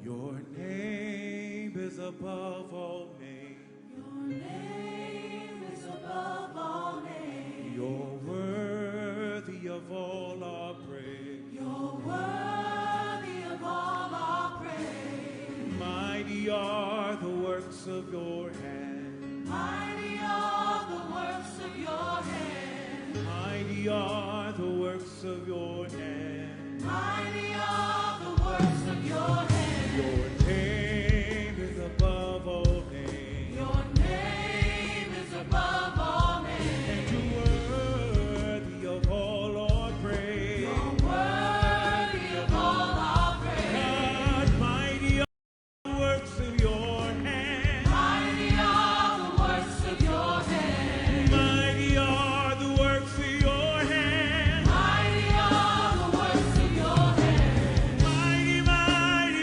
Your name is above all names. Your name is above all names. You're worthy of all our praise. You're worthy of all our praise. Mighty are the works of your hand. Mighty are the works of your hand. Mighty are the works of your hand. Mighty are the works of your hand. Your name is above all names. Your name is above all names. And you're worthy of all our praise. You're worthy of all our praise. God, mighty are the works of your hand. Mighty are the works of your hand. Mighty are the works of your hand. Mighty are the works of your hand. Mighty, mighty,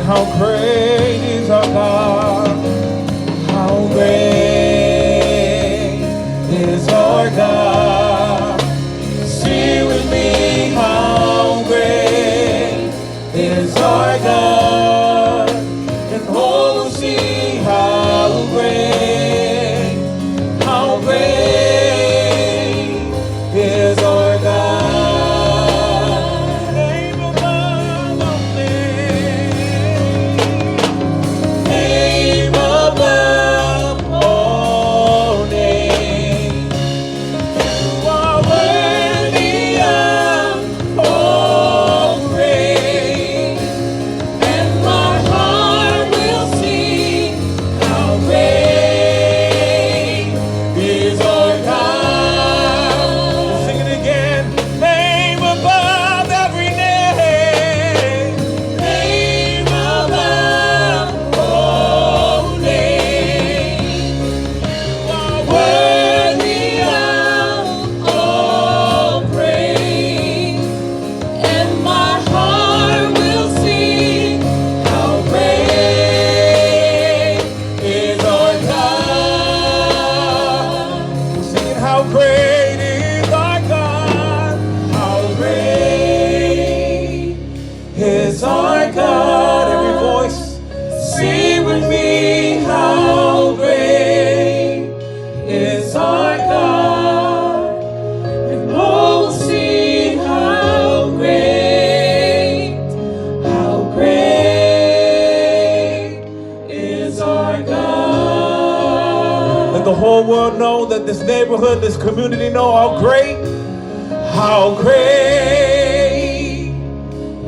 How great is our God. How great is our God. Sing with me, how great is our God. And all will see how great is our God. Name above all names. Name above all names. You are worthy of all praise. And my heart will sing how great is our God. Sing it again. Name above every name. Name above all names. You are worthy of all praise. And my heart will sing how great Is our God. We'll sing it, how great is our God. How great is our God. Every voice, sing with me, how great is our God. And all will see how great is our God. Let the whole world know that this neighborhood, this community know how great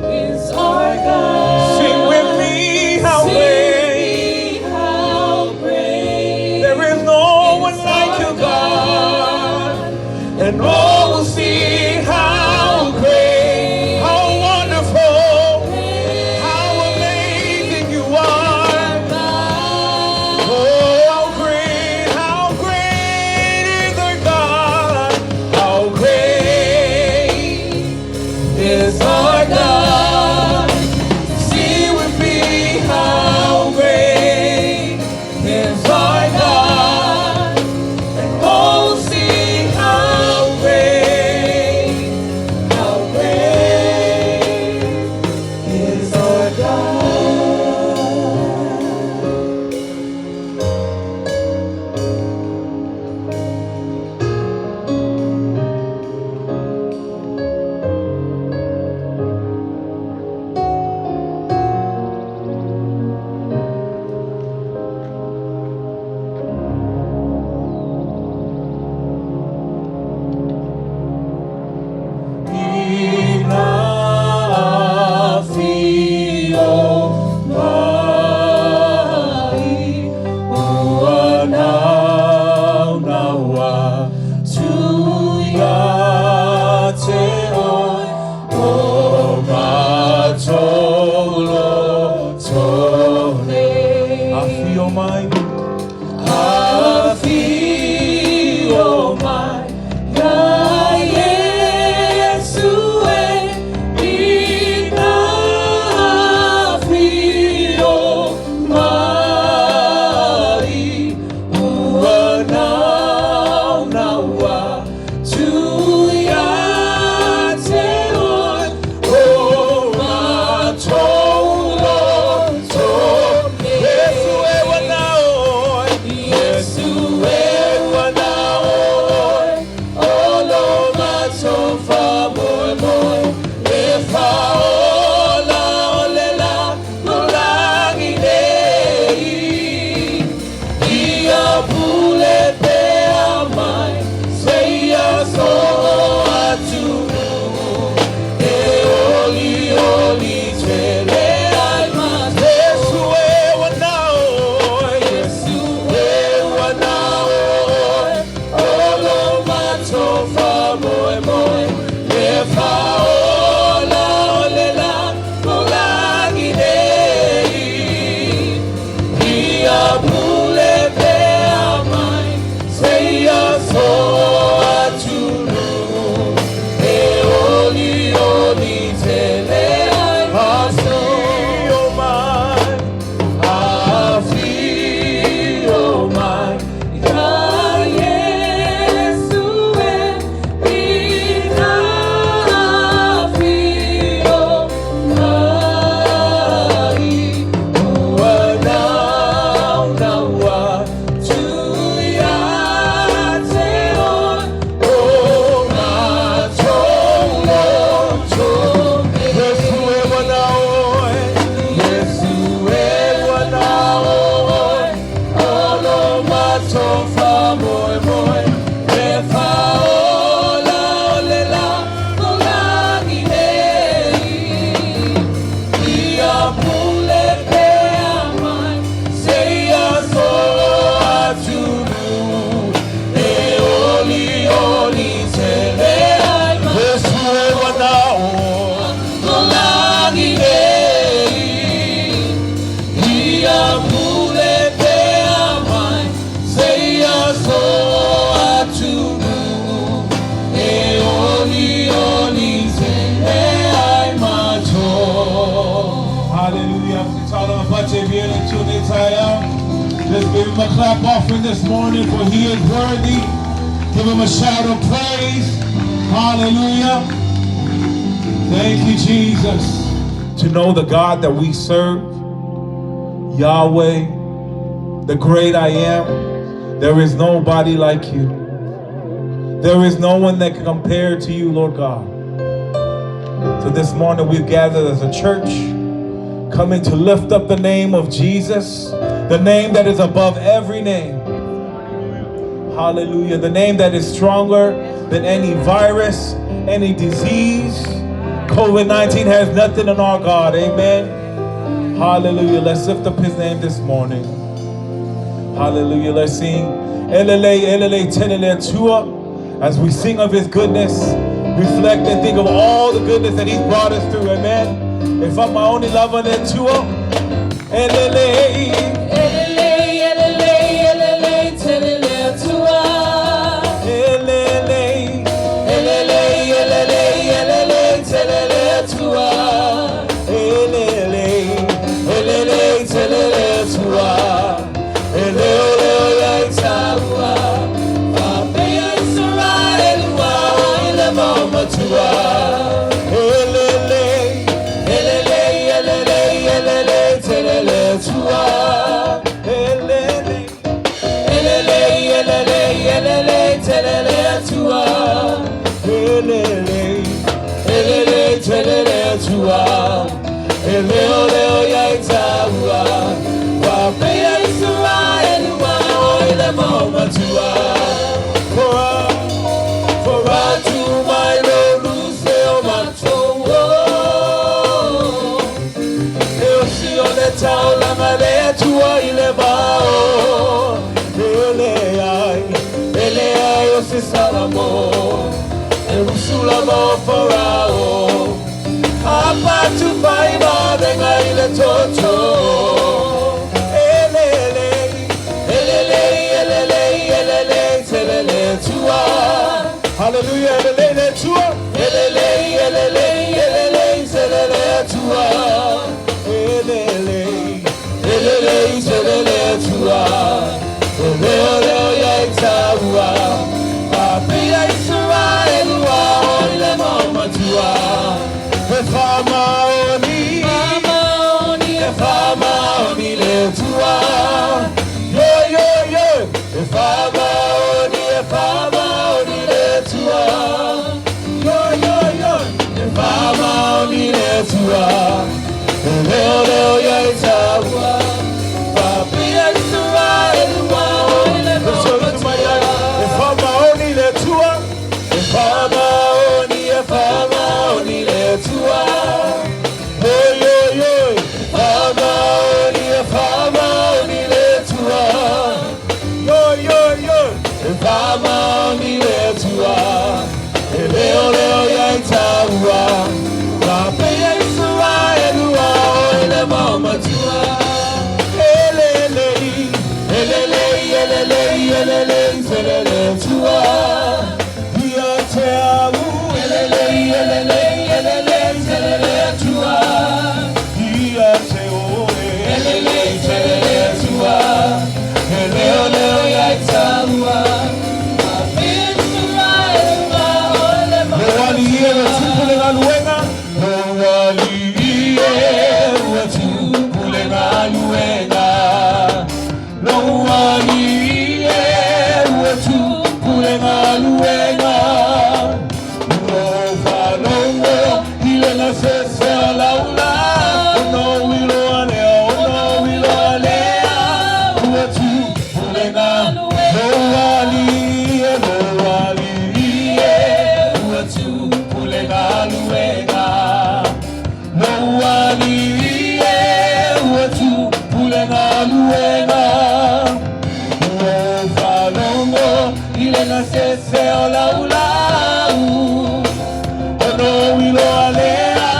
Is our God. Sing with me, how Sing great. with me, how great. There is no one is like our you, God. And all will see how great, how wonderful, how amazing you are. Oh, how great is our God. How great clap offering this morning, for he is worthy. Give him a shout of praise. Hallelujah. Thank you, Jesus. To know the God that we serve, Yahweh, the great I am. There is nobody like you. There is no one that can compare to you, Lord God. So this morning we've gathered as a church, coming to lift up the name of Jesus, the name that is above every name. Hallelujah. The name that is stronger than any virus, any disease. COVID-19 has nothing on our God. Amen. Hallelujah. Let's lift up his name this morning. Hallelujah. Let's sing. Elele, elele, telele, tua. As we sing of his goodness, reflect and think of all the goodness that he's brought us through. Amen. If I'm my only lover, then tua. Elele. Elele, elele, elele, telele, tua. Elele. Elele, elele, elele, telele, tua. Elele. Elele, telele, tua. Ele, ole, ole, Taua. Fapea Israel ua ile maumatua. Elele. Elele, elele, elele, telele, tua. Elele. Elele, elele, elele, telele, tua. Elele. Elele, telele, tua. Ele, ole, ole, taua. Fapea Israel ua ile maumatua. For I, For I to my Lord se o mato. E o si o le tau langa le atua i le vao. Ele, ai. Ele ai o se Salamo. E rusula mo Farao. Apa tu fai mavenga i le toto. Elele. Elele, elele, elele, telele tua. Hallelujah. Elele, tua. Elele, elele, elele, telele tua. Elele. Elele, telele tua. Ele ole o ia taua. Papia Israel ua o ile maumatua. E whamaoni. Whamaoni, e whamaoni le tua. Yo, yo, yo. E whamaoni, e whamaoni le tua. Yo, yo, yo. E whamaoni le tua. Ele ole o ia taua. Papia Israel ua o ile maumatua. E whamaoni le tua. E whamaoni, e whamaoni le tua. Yo, yo, yo. Whamaoni, e whamaoni le tua. Yo, yo, yo. E whamaoni le tua. E leo leo ia i taua. Whapea Israel ua o ile maumatua. Elele. Elele, elele, elele, telele tua. Ia te alu. Elele, elele, elele, telele tua. Ia te oe. Elele, telele tua. E leo leo ia i taua. Whapea Israel ua o ile Lo ali ia le tupu le galuega. Lo ali ie ua tupu le galuega. Lo ali ie ua tupu le galuega. Lo falogo i le gasese o laula. Ono wilo alea, ono wilo alea. Ua tupu le galuega. Lo ali ia, lo ali Ie ua tupu le galuega. Lo ali ie ua tupu le galuega. Lo falogo i le gasese o laulau. Ono wilo alea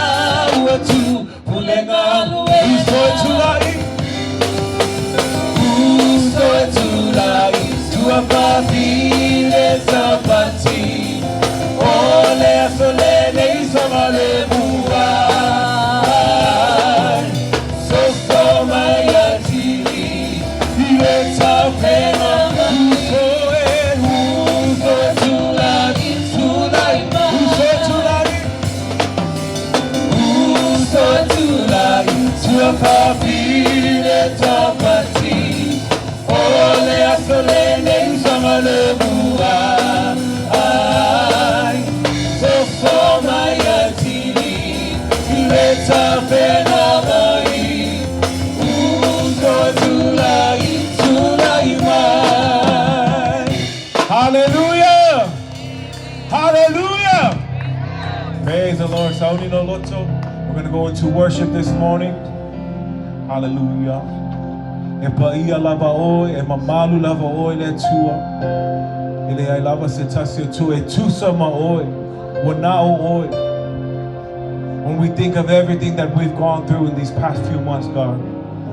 ua tupu le galuega. Uso e tulai. Uso e tulai, tua fafine sapati. O le aso le isoga le bua. Soso mai atili, i le tau Ia fafine tamati O le aso lenei usoga le mua ai Fofo mai atili i le tapena mai Uso tulai, tulai mai. Hallelujah! Hallelujah! Praise the Lord. Sauni no loto. We're going to go into worship this morning. Hallelujah. E paia lava oe, e mamalu lava oe le Atua. E leai lava se tasi o Atua, e tusa ma oe, ua na o oe. When we think of everything that we've gone through in these past few months, God,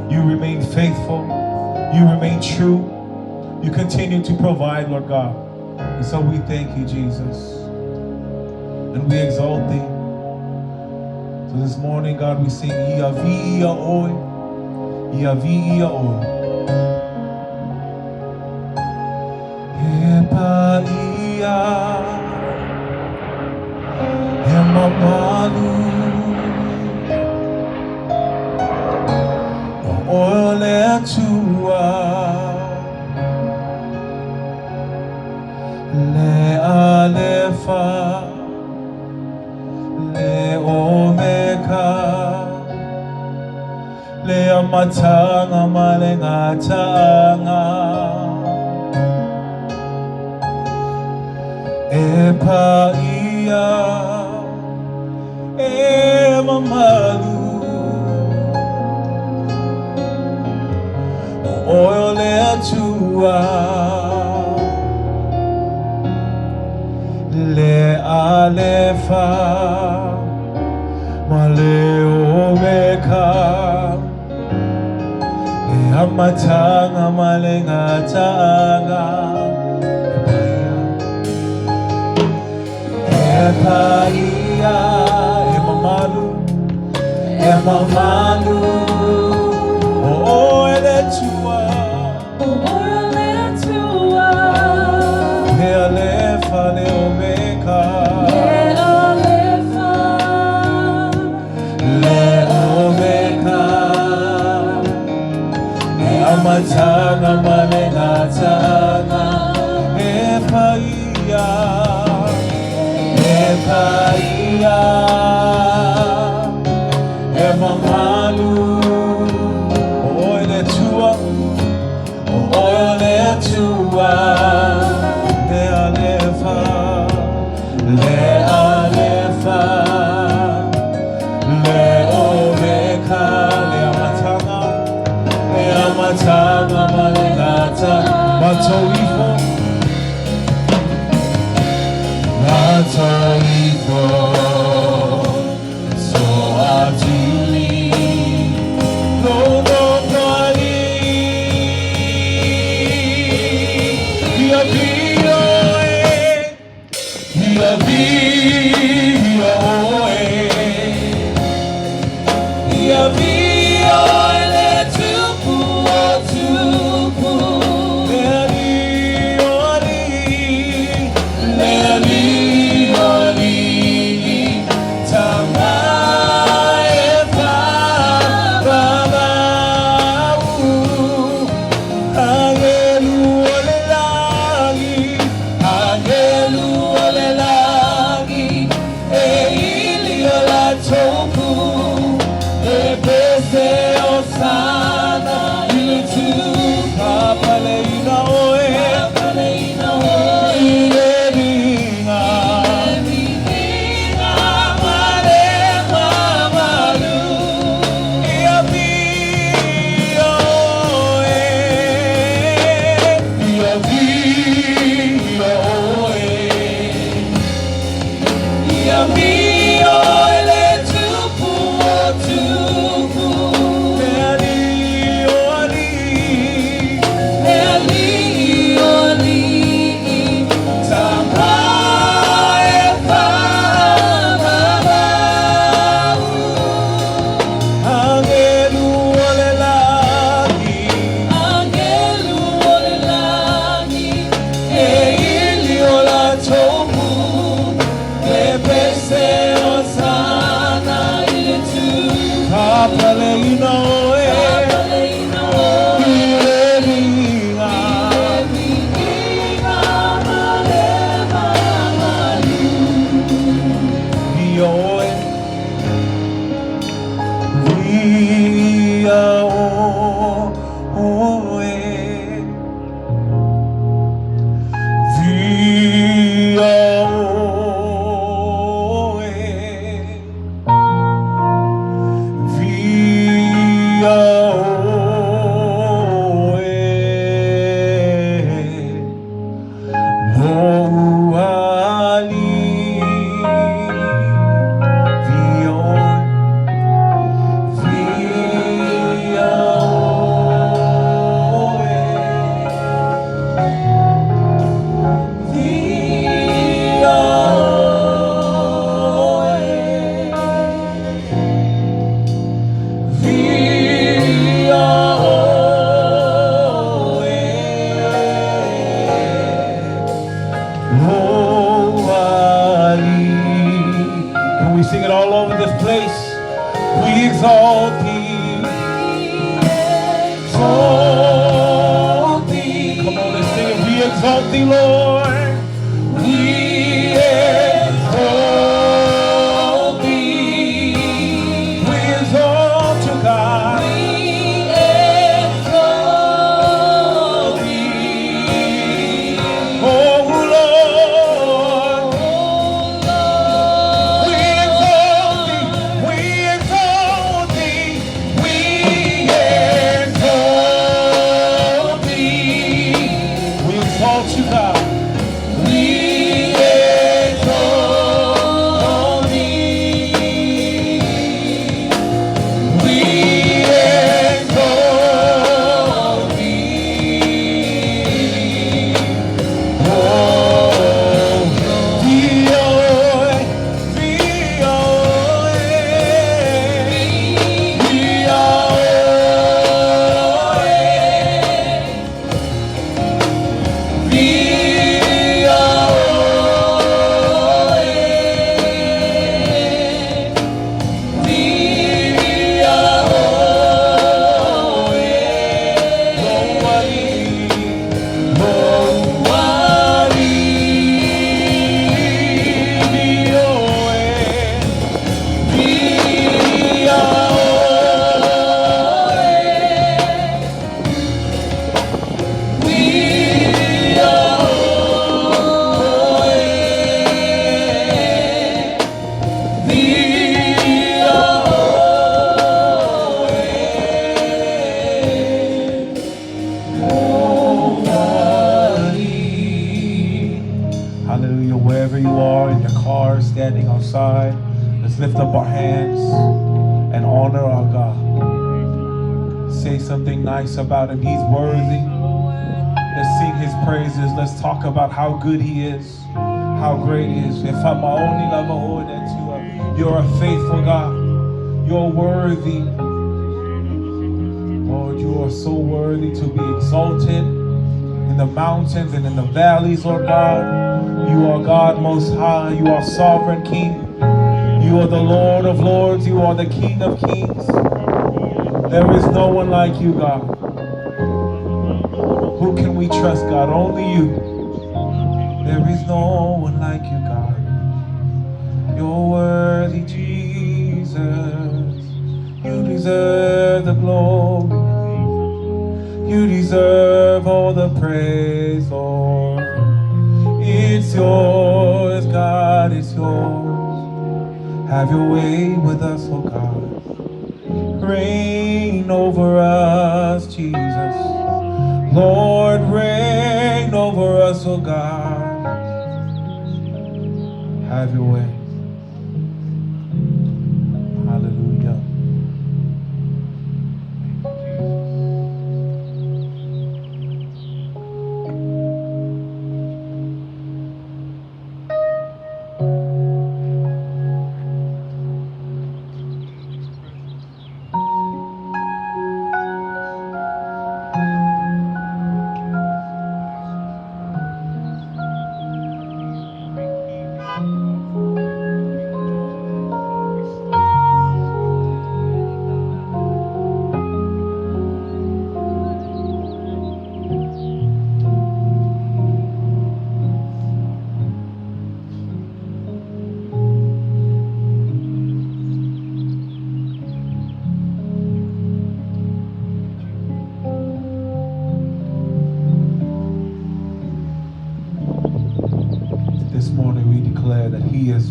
you remain faithful. You remain true. You continue to provide, Lord God. And so we thank you, Jesus. And we exalt thee. So this morning, God, we sing Ia vi ia oe. Ia vi ia oe. E paia e mamalu o oe le Atua le Alefa le Omeka le Amataga ma le Gataaga e paia e mamalu o oe o le Atua le Alefa ma le Omeka le Amataga ma le Gataaga e paia e paia e mamalu e mamalu o oe le Atua O oe le Atua le Alefa le Omeka Le Alefa le Omeka le Amataga ma le Gataaga e paia e paia e mamalu o oe le Atua o oe le Atua le Alefa le Alefa le Omeka le Amataga le Amataga ma le Gata Matoifo Matoifo So atuli Lono toali Ia via oe Ia via oe Ia via oe le Tupu o Tupu Le Ali Faapaleina oe. Faapaleina oe. I le viiga. I le viiga ma le mamalu. Viia oe. Viia oe. Viia oe. Viia oe. Lou Alii. Viia oe. Viia oe. Viia oe. Viia oe. Lou Alii. Can we sing it all over this place? We exalt thee. Exalt thee. Come on, let's sing it. We exalt thee, Lord. We exalt thee. We exalt you, God. We exalt thee. Oh, Lord. O We exalt thee. We exalt thee. We exalt thee. We exalt you, God. We exalt thee. We exalt thee. Oh, Viia oe, viia oe, viia oe. Viia oe. Viia oe. Lou Alii, Lou Alii, viia oe. Viia oe. Viia oe. Viia oe. Lou Alii. Hallelujah. Wherever you are, in your car, standing outside, let's lift up our hands and honor our God. Say something nice about him. He's worthy. Let's sing his praises. Let's talk about how good he is, how great he is. If I'm only You're a faithful God. You're worthy. Lord, you are so worthy to be exalted in the mountains and in the valleys, Lord God. You are God most high. You are sovereign King. You are the Lord of lords. You are the King of kings. There is no one like you, God. Who can we trust, God? Only you. There is no one like you, God. You're worthy, Jesus. You deserve the glory. You deserve all the praise, Lord. It's yours, God, it's yours. Have your way with us, oh God. Reign over us, Jesus. Lord, reign over us, oh God. Have your way. Hallelujah. Thank you, Jesus.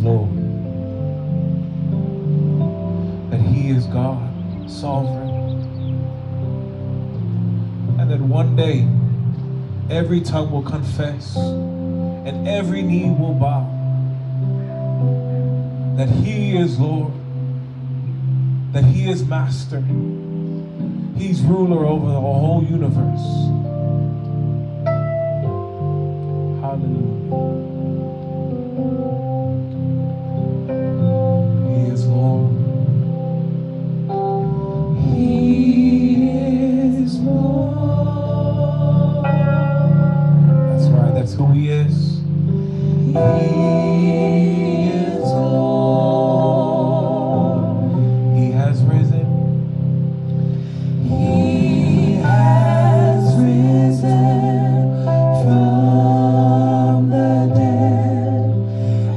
Lord. That He is God, sovereign. And that one day, every tongue will confess and every knee will bow that He is Lord, that He is Master, He's ruler over the whole universe. Hallelujah. He is Lord. He is Lord. That's right, that's who He is. He is Lord. He has risen. He has risen from the dead,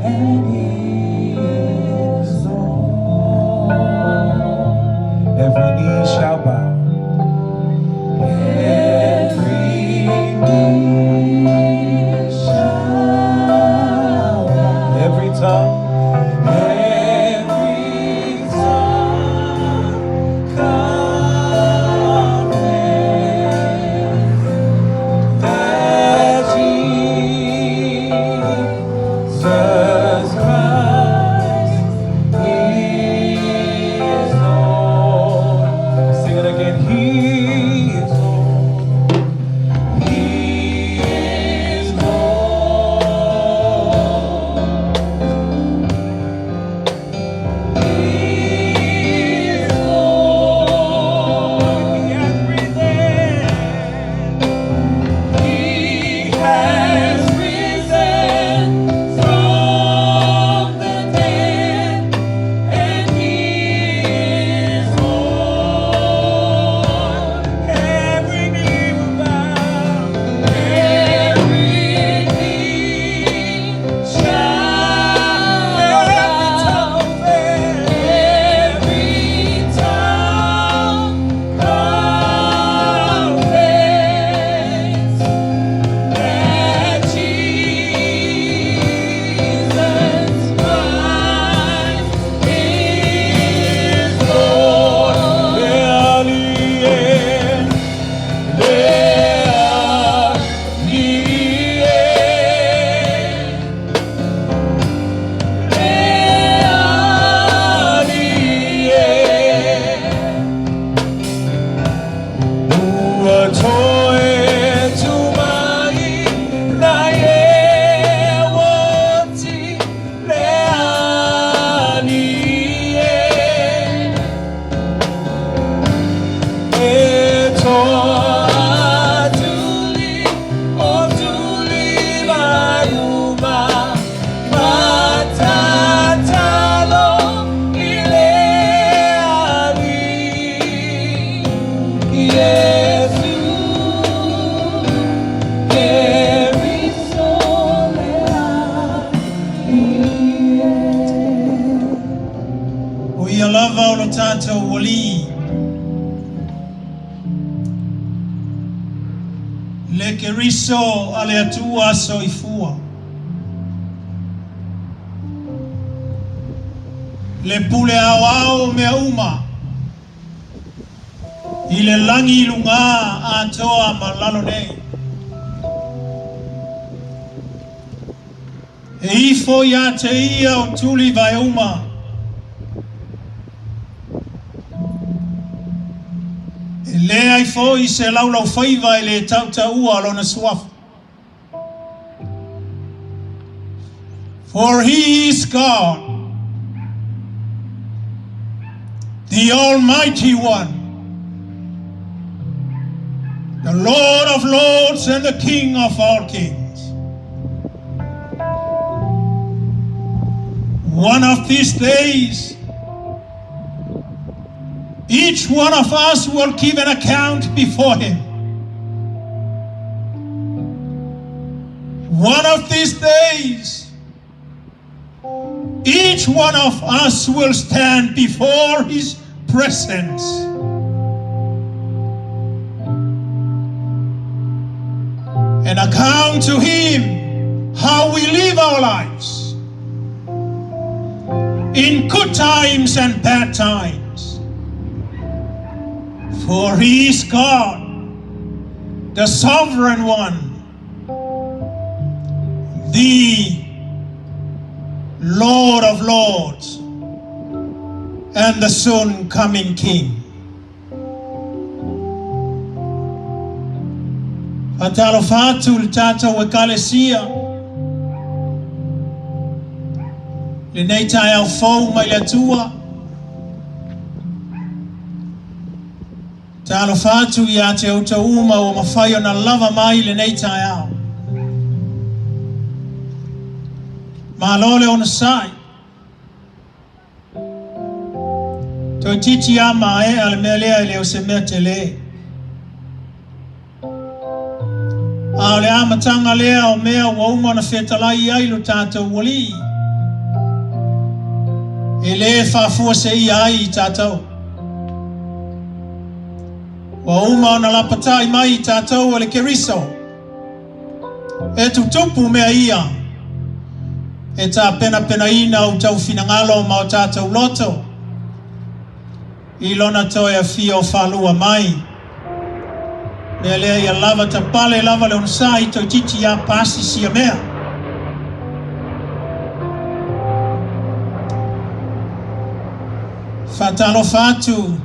and He is Lord. Every knee shall bow. Every knee shall bow. Every tongue. Every tongue confess that Jesus Christ is Lord. Sing it again. He is Lord. He is Lord. He is Lord. He has risen. He has risen from the dead, and He is Lord. Every knee will bow. Every knee shall Every bow. tongue confess. Every tongue confess that Jesus Christ is Lord. Le Alii Le Alii Le Alii Ua toe tu mai na e woti le Alii e toa Tuli o tuli vauma matatalo i le Alii Iesu Keriso le Alii. O ia lava o lo tatou Alii. Le Keriso a le Atua soifua. Le pule aoao o mea uma. I le lagi i lugā atoa ma lalo nei. E ifo ia te ia o tuli vaeuma. E leai foi se laulaufaiva e lē tautaua lona suafa. For he is God, the Almighty One, the Lord of Lords and the King of all kings. One of these days, each one of us will give an account before him. One of these days, each one of us will stand before his presence. And account to him how we live our lives. In good times and bad times. For he is God, the sovereign one, the Lord of lords, and the soon coming King. Faatalofa atu i le tatou Ekalesia i lenei taeao fou mai le Atua. Talofa atu ia te outou uma ua mafai ona lava mai i lenei taeao. Malo le onosai. Toeitiiti a maea le mea lea e le o se mea tele. A o le amataga lea o mea ua uma ona fetalai ai lo tatou Alii, e le faafuaseia ai i tatou. Ua uma ona lapatai mai i tatou e le Keriso. E tutupu mea ia e tapenapenaina outou finagalo ma o tatou loto i lona toe afio faalua mai. Mea lea ia lava tapale lava le onosai toeitiiti a pasi sia mea. Faatalofa atu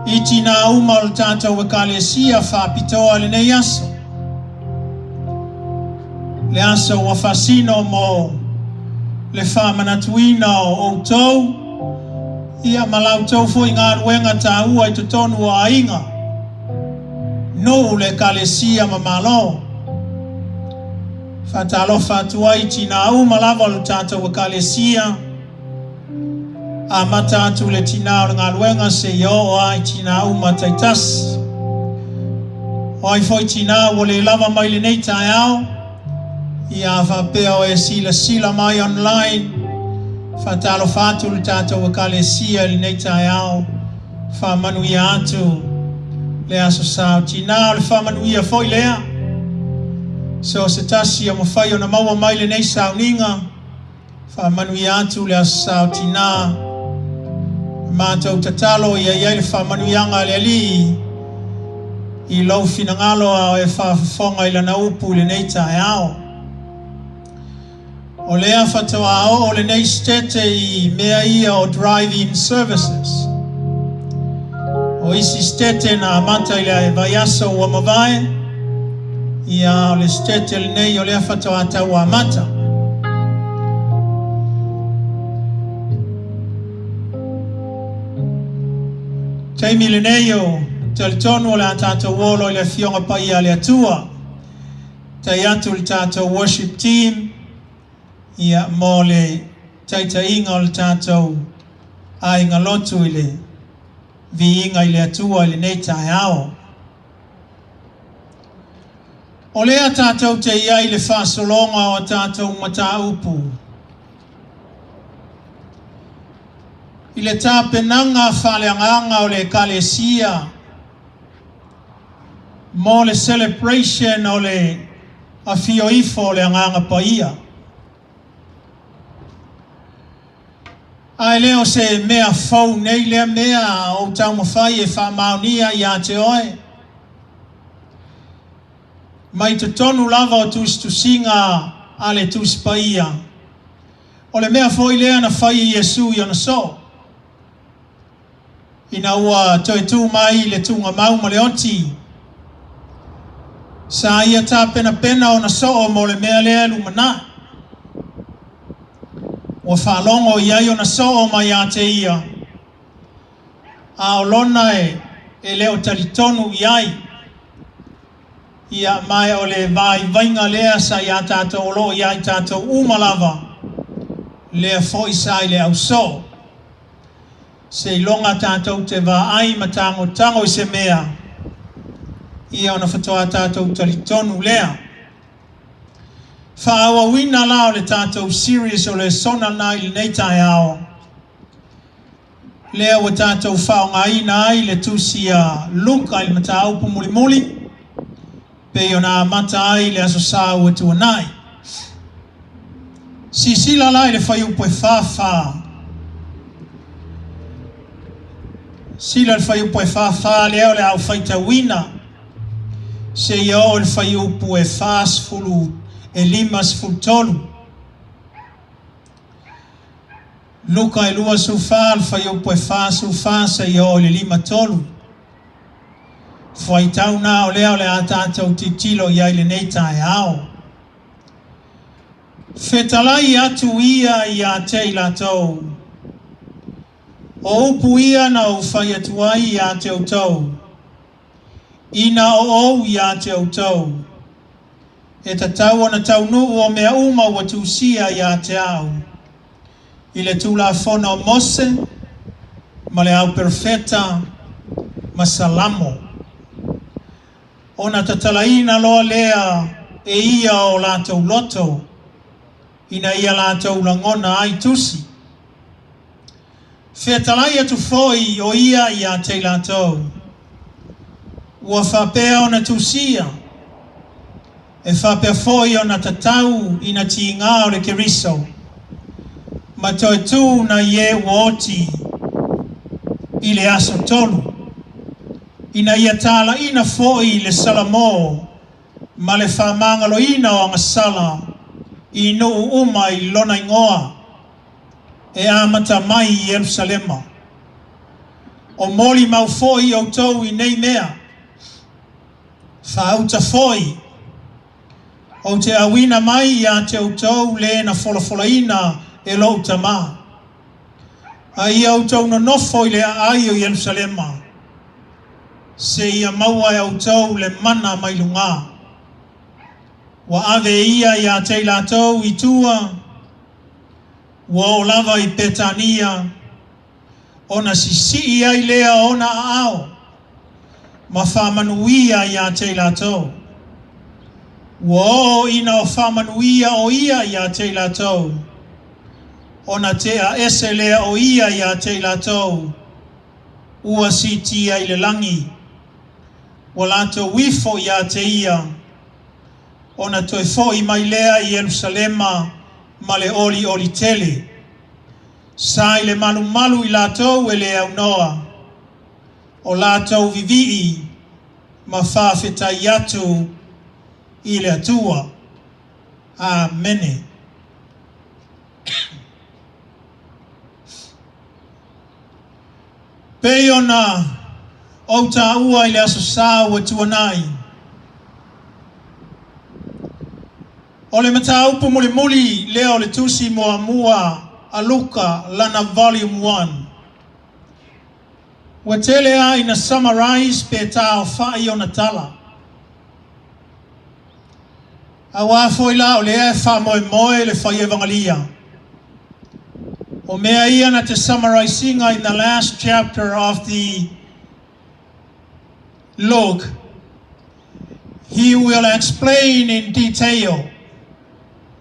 I tinā uma o le tatou Ekalesia faapitoa i lenei aso, le aso ua faasino mo le faamanatuina o outou, ia ma la outou foi galuega taua i totonu o aiga, nuu, le Ekalesia ma Malo. Faatalofa atu ai i tinā uma lava o le tatou Ekalesia, Amata atu le tinā o le galuega seia oo a i tinā uma taitasi. O ai foi tinā ua le lava mai lenei taeao, ia a faapea o e silasila mai online, faatalofa atu le tatou Ekalesia i lenei taeao, faamanuia atu le Aso Sa o Tinā. O le faamanuia foi lea, so o se tasi o mafai ona maua mai lenei sauniga, Faamanuia atu le Aso Sa o Tinā. A matou tatalo ia i ai le faamanuiaga a le Alii i lou finagalo a o e faafofoga i Lana upu i lenei taeao. O lea faatoa oo lenei sitete i mea ia o drive-in services. O isi sitete na amata i le vaiaso ua mavae, ia o le sitete lenei o lea faatoa tau amata. Taimi lenei o talitonu o le a tatou olo i le Afioga Paia a le Atua. Tai atu le tatou worship team ia mo le taitaiga o le tatou aiga lotu i le viiga i le Atua i lenei taeao. O lea tatou te i ai i le faasologa o a tatou mataupu i le tapenaga faaleagaga o le Ekalesia mo le celebration o le Afio Ifo o le Agaga Paia. A e le o se mea fou nei lea mea a ou taumafai e faamaonia ia te oe? Mai totonu lava o tusitusiga a le Tusi Paia, o le mea foi lea na fai e Iesu i ona soo, ina ua toe tu mai i le tugamau ma le oti, sa ia tapenapena ona soo mo le mea lea e lumanai. Ua faalogo i ai ona soo mai ia te ia, a o lona e le o talitonu i ai. Ia, ma o le vaivaiga lea sa iā tatou o lo o iā i tatou uma lava, lea foi sa i le ausoo. Seiloga tatou te vaai ma tagotago i se mea, ia ona faatoa tatou talitonu lea. Faaauauina la o le tatou series o lesona na i lenei taeao, lea ua tatou faaaogaina ai le tusi a Luka i le mataupu mulimuli, pei ona amata ai le Aso Sa ua tuanai. Silasila la i le fuaiupu e 44. Sila le fuaiupu e 44 lea o le a ou faitauina seia oo i le fuaiupu e 40 e 53. Luka e 24 le fuaiupu e 44 seia oo i le 53. Fuaitau na o lea o le a tatou tilotilo i ai i lenei taeao. Fetalai atu ia ia te i latou, O upu ia na ou fai atu ai ia te outou, ina o ou ia te outou, e tatau ona taunuu o mea uma ua tusia ia te au, i le Tulafono o Mose ma le Au Perofeta ma Salamo. Ona tatalaina loa lea e ia o latou loto, ina ia latou lagona ai tusi. Fetalai atu foi o ia ia te i latou, ua faapea ona tusia, e faapea foi ona tatau ina tiga o le Keriso, ma toe tu nai e ua oti i le aso tolu, ina ia talaiina foi le Salamo ma le faamagaloina o agasala i nuu uma i lona igoa, e amata mai i Ierusalema. O molimau foi outou i nei mea. Faauta foi, ou te auina mai ia te outou le na folafolaina e lou Tama. A ia outou nonofo i le aai o Ierusalema, seia maua e outou le mana mai lugā. Ua ave ia ia te i latou i tua, ua oo lava i Petania, ona sisii ai lea ona aao ma faamanuia ia te i latou. Ua oo ina o faamanuia o ia ia te i latou, ona tea ese lea o ia ia te i latou, ua siitia i le lagi, ua latou ifo ia te ia, ona toe foi mai lea i Ierusalema ma le olioli tele. Sa i le malumalu i latou e le aunoa, o latou vivii ma faafetai atu i le Atua. Amene. Pei ona ou taua i le Aso Sa ua tuanai, o le mataupu mulimuli lea o le Tusi Muamua a Luka lana Volume One. Ua tele lava ina summarise pe taaofai ona tala. Auā foi la o lea e faamoemoe le fai Evangelia. O mea ia na te summarise ina in the last chapter of the Luke, he will explain in detail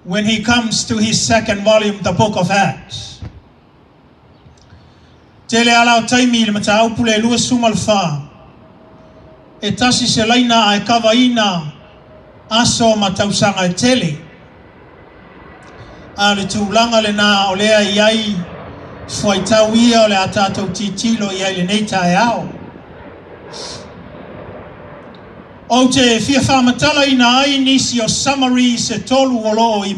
when he comes to his second volume, the book of Acts. Tele ala o taimi i le mataupu le 24. E tasi se laina ae kavaina aso ma tausaga e tele. A o le tulaga lena o lea e i ai fuaitau ia o le a tatou tilotilo i ai i lenei taeao. Ou te fia faamatalaina ai nisi o summaries e tolu o lo o i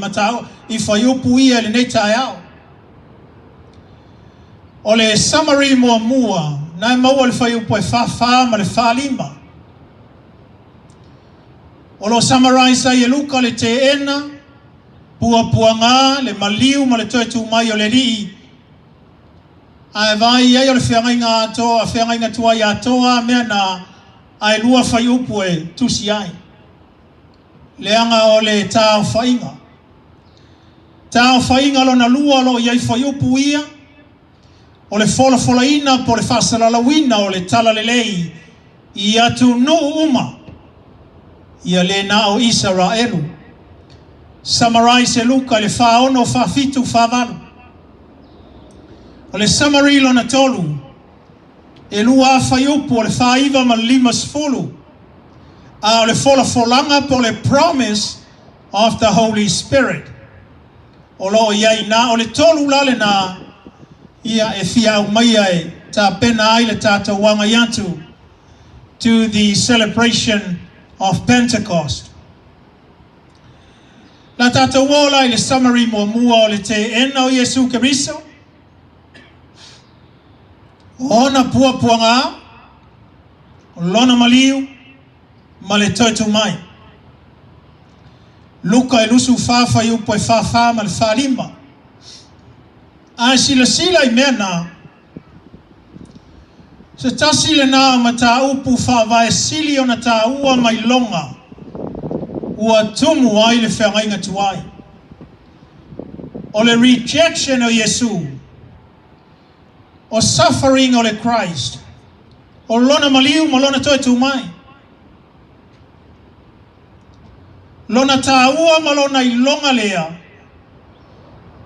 i fuaiupu ia i lenei taeao. O le summary muamua, na e maua i le fuaiupu e 44 ma le 45. O lo o summarise ai e Luka le teena, puapuaga, le maliu ma le toe tu mai o le Alii, ae vaai ai o le feagaiga atoa, feagaiga tuai atoa mea na, ae lua fuaiupu e tusi ai. Leaga o le taaofaiga. Taaofaiga lona lua o lo o i ai fuaiupu ia, o le folafolaina po o le faasalalauina o le talalelei i atunuu uma, ia le na o Isaraelu. Summarise e Luka i le 46, 47, 48. O le summary lona tolu, e lua fuaiupu o le 49 ma le 50, a o le folafolaga po o le promise of the Holy Spirit. o lo o i ai i ina. O le tolu la lena ia e fia aumaia e tapena ai le tatou agai atu to the celebration of Pentecost. La tatou oo la i le summary muamua o le teena o Iesu Keriso, o ona puapuaga, o lona maliu, ma le toe tu mai. Luka e 24 fuaiupu e 44 ma le 45. A e silasila i mea na, se tasi lena o mataupu faavae sili ona taua ma iloga ua tumu ai le feagaiga tuai. O le rejection o Iesu, o suffering o le Christ, o lona maliu ma lona toe tu mai. Lona taua ma lona iloga lea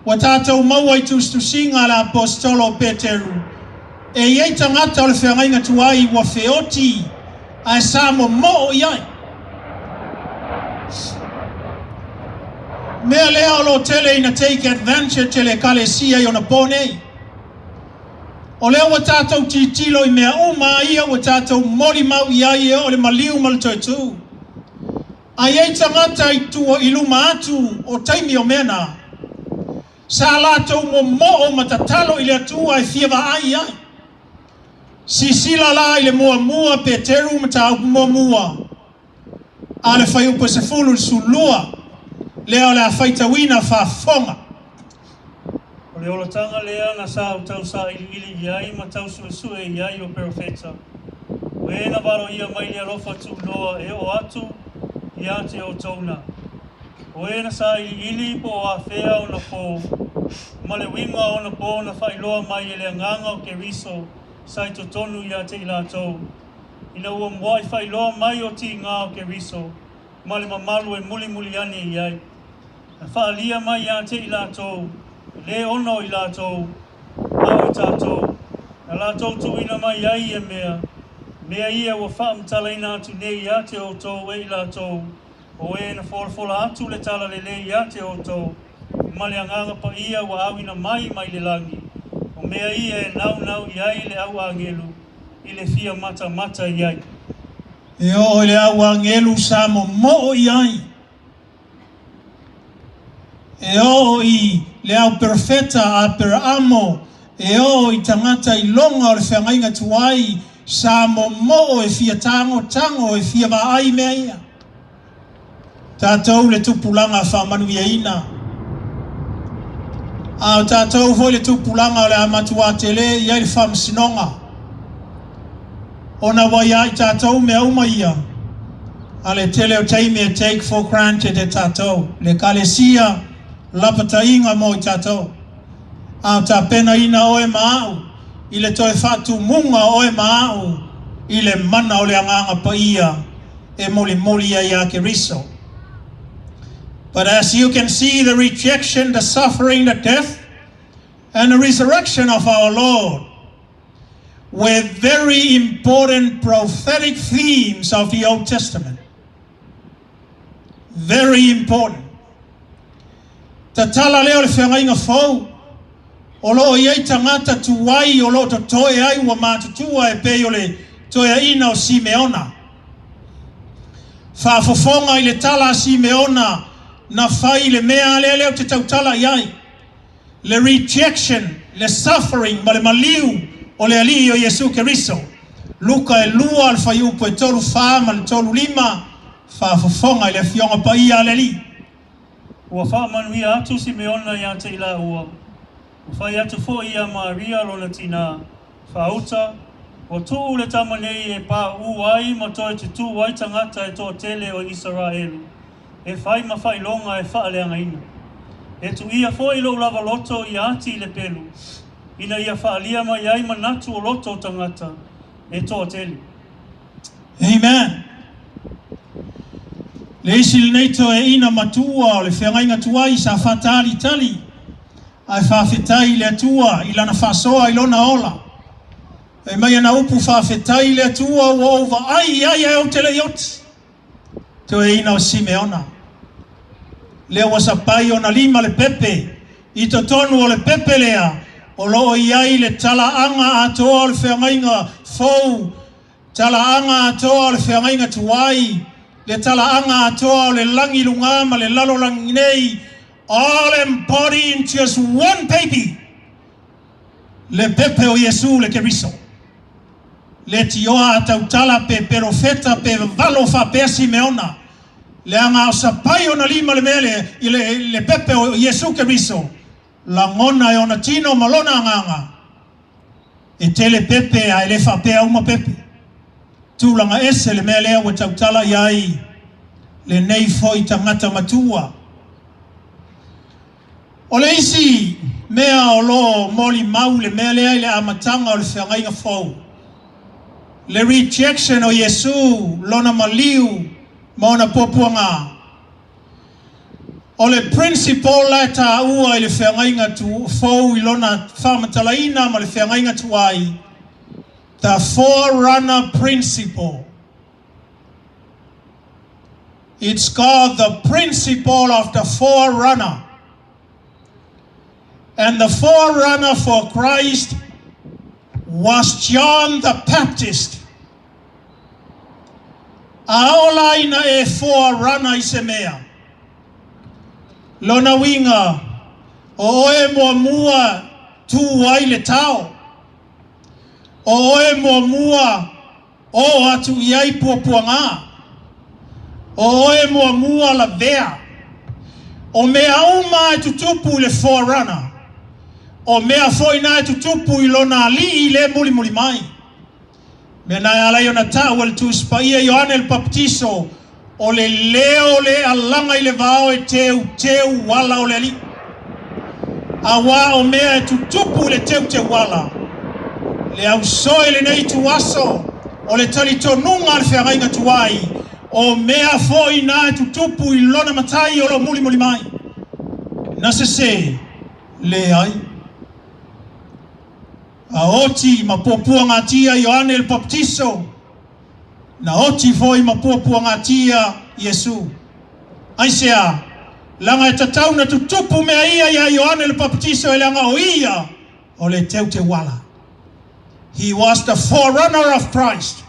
ua tatou maua i tusitusiga a le Aposetolo o Peteru, e i ai tagata o le feagaiga tuai ua feoti ae sa momoo i ai. Mea lea o lo o tele ina take advantage e le Ekalesia i ona po nei. O lea ua tatou tilotilo i mea uma ia ua tatou molimau i ai e oo i le maliu ma le toe tu. A i ai tagata i tua i luma atu o taimi o mea na, sa latou momoo ma tatalo i le Atua e fia vaai i ai. Sisila la i le muamua Peteru mataupu muamua a le fuaiupu e 10 i le 12, lea o le a faitauina faafofoga. O le olataga lea na sa ou tau sailiili i ai ma tau suesue i ai o perofeta, o e na valoia mai le alofa tuuloa e oo atu ia te outou na. O e na sailiili po o afea ona po, ma le uiga o ona po na faailoa mai e le Agaga o Keriso sa i totonu ia te i latou, ina ua muaʻi faailoa mai o tiga o Keriso ma le mamalu e mulimuli ane i ai. Na faaalia mai ia te i latou, e lē ona o i latou, a o i tatou, na latou tuuina mai ai ia mea, mea ia ua faamatalaina atu nei ia te outou e i latou, o e na folafola atu le tala lelei ia te outou, ma le Agaga Paia ua auina mai mai le lagi, o mea ia e naunau i ai le au agelu i le fia matamata i ai. E oo i le au agelu sa momoo i ai. E oo i le au perofeta a Aperaamo, e oo i tagata iloga o le feagaiga tuai sa momoo e fia tagotago e fia vaai i mea ia. Tatou le tupulaga faamanuiaina. A o tatou foi le tupulaga o le a matuā tele i ai le faamasinoga. Ona ua ia i tatou mea uma ia, a le tele o taimi e take for granted e tatou, le Ekalesia lapataiga mo i tatou. A o tapenaina oe ma a'u i le toe faatumuga o oe ma a'u i le mana o le Agaga Paia e molimoli ai ia Keriso. But as you can see the rejection, the suffering, the death, and the resurrection of our Lord were very important prophetic themes of the Old Testament. Very important. Tatala lea o le feagaiga fou, o lo o i ai tagata tuai o lo o totoe ai ua matutua e pei o le toeaina o Simeona. Faafofoga i le tala a Simeona na fai i le mea lea lea ou te tautala i ai. Le rejection, le suffering ma le maliu o le Alii o Iesu Keriso. Luka e lua, le fuaiupu e 34 ma le 35, faafofoga i le Afioga Paia a le Alii. Ua faamanuia atu Simeona ia te i laua, ua fai atu foi iā Maria lona tinā, Faauta, ua tuu le tama nei e pauu ai ma toe tutū ai tagata e toatele o Isaraelu, e fai ma faailoga e faaleagaina. E tuia foi lou lava loto ia ati i le pelu, ina ia faaalia mai ai manatu o loto o tagata e toatele. Amen. Le isi lenei toeaina matua o le feagaiga tuai sa faatalitali ae faafetai i le Atua i lana faasoa i lona ola. Fai mai ana upu, Faafetai i le Atua ua ou vaai i ai ae ou te le i oti. Toeaina o Simeona. Lea ua sapai ona lima le pepe. I totonu o le pepe lea, o loo i ai le talaaga atoa o le feagaiga fou, talaaga atoa o le feagaiga tuai, le talaaga atoa o le lagi lugā ma le lalolagi nei, all embodied in just one baby, le pepe o Iesu le Keriso. Le tioa a tautala pe perofeta pe vavalo faapea Simeona, leaga o sapai ona lima le mea lea i le, le pepe o Iesu Keriso, lagona e ona tino ma lona agaga. E tele pepe ae le faapea uma pepe. Tulaga ese le mea lea ua tautala i ai lenei foi tagata matua. O le isi mea o lo o molimau le mea lea i le amataga o le feagaiga fou, le rejection o Iesu, lona maliu ma ona puapuaga. O le principle la e taua i le feagaiga fou i lona faamatalaina ma le feagaiga tuai, the forerunner principle. It's called the principle of the forerunner. And the forerunner for Christ was John the Baptist. A oo la ina e forerunner i se mea. Lona uiga, o oe muamua tu ai le tao. O oe muamua oo atu i ai puapuaga. O oe muamua lavea. O mea uma e tutupu i le forerunner. O mea foi na e tutupu i lona alii le mulimuli mai. Mea na e ala ai ona taua e le Tusi Paia Ioane le Papatiso, o le leo le alaga i le vao e teuteu ala o le Alii. Auā o mea e tutupu i le teuteu ala, le ausoe lenei ituaso o le talitonuga a le feagaiga tuai, o mea foi na e tutupu i lona matai o lo mulimuli mai. Na sesē? Leai. A oti ma puapuagatia Ioane le Papatiso, na oti foi ma puapuagatia Iesu. Aisea? Leaga e tatau na tutupu mea ia iā Ioane le Papatiso e leaga o ia o le teuteuala. He was the forerunner of Christ.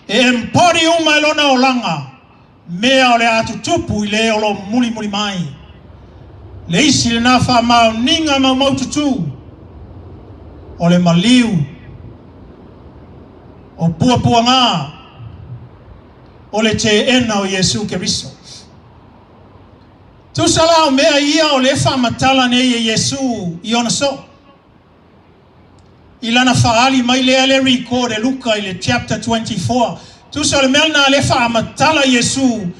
E embody uma e lona olaga mea o le a tutupu i le o lo mulimuli mai. Le isi lena faamaoniga maumaututu o le maliu o puapuaga o le teena o Iesu Keriso. Tusa la o mea ia o le faamatala nei e Iesu i ona soo. I lana faaali mai lea le record e Luka i le chapter 24. Tusa o le mea lena lea faamatala Iesu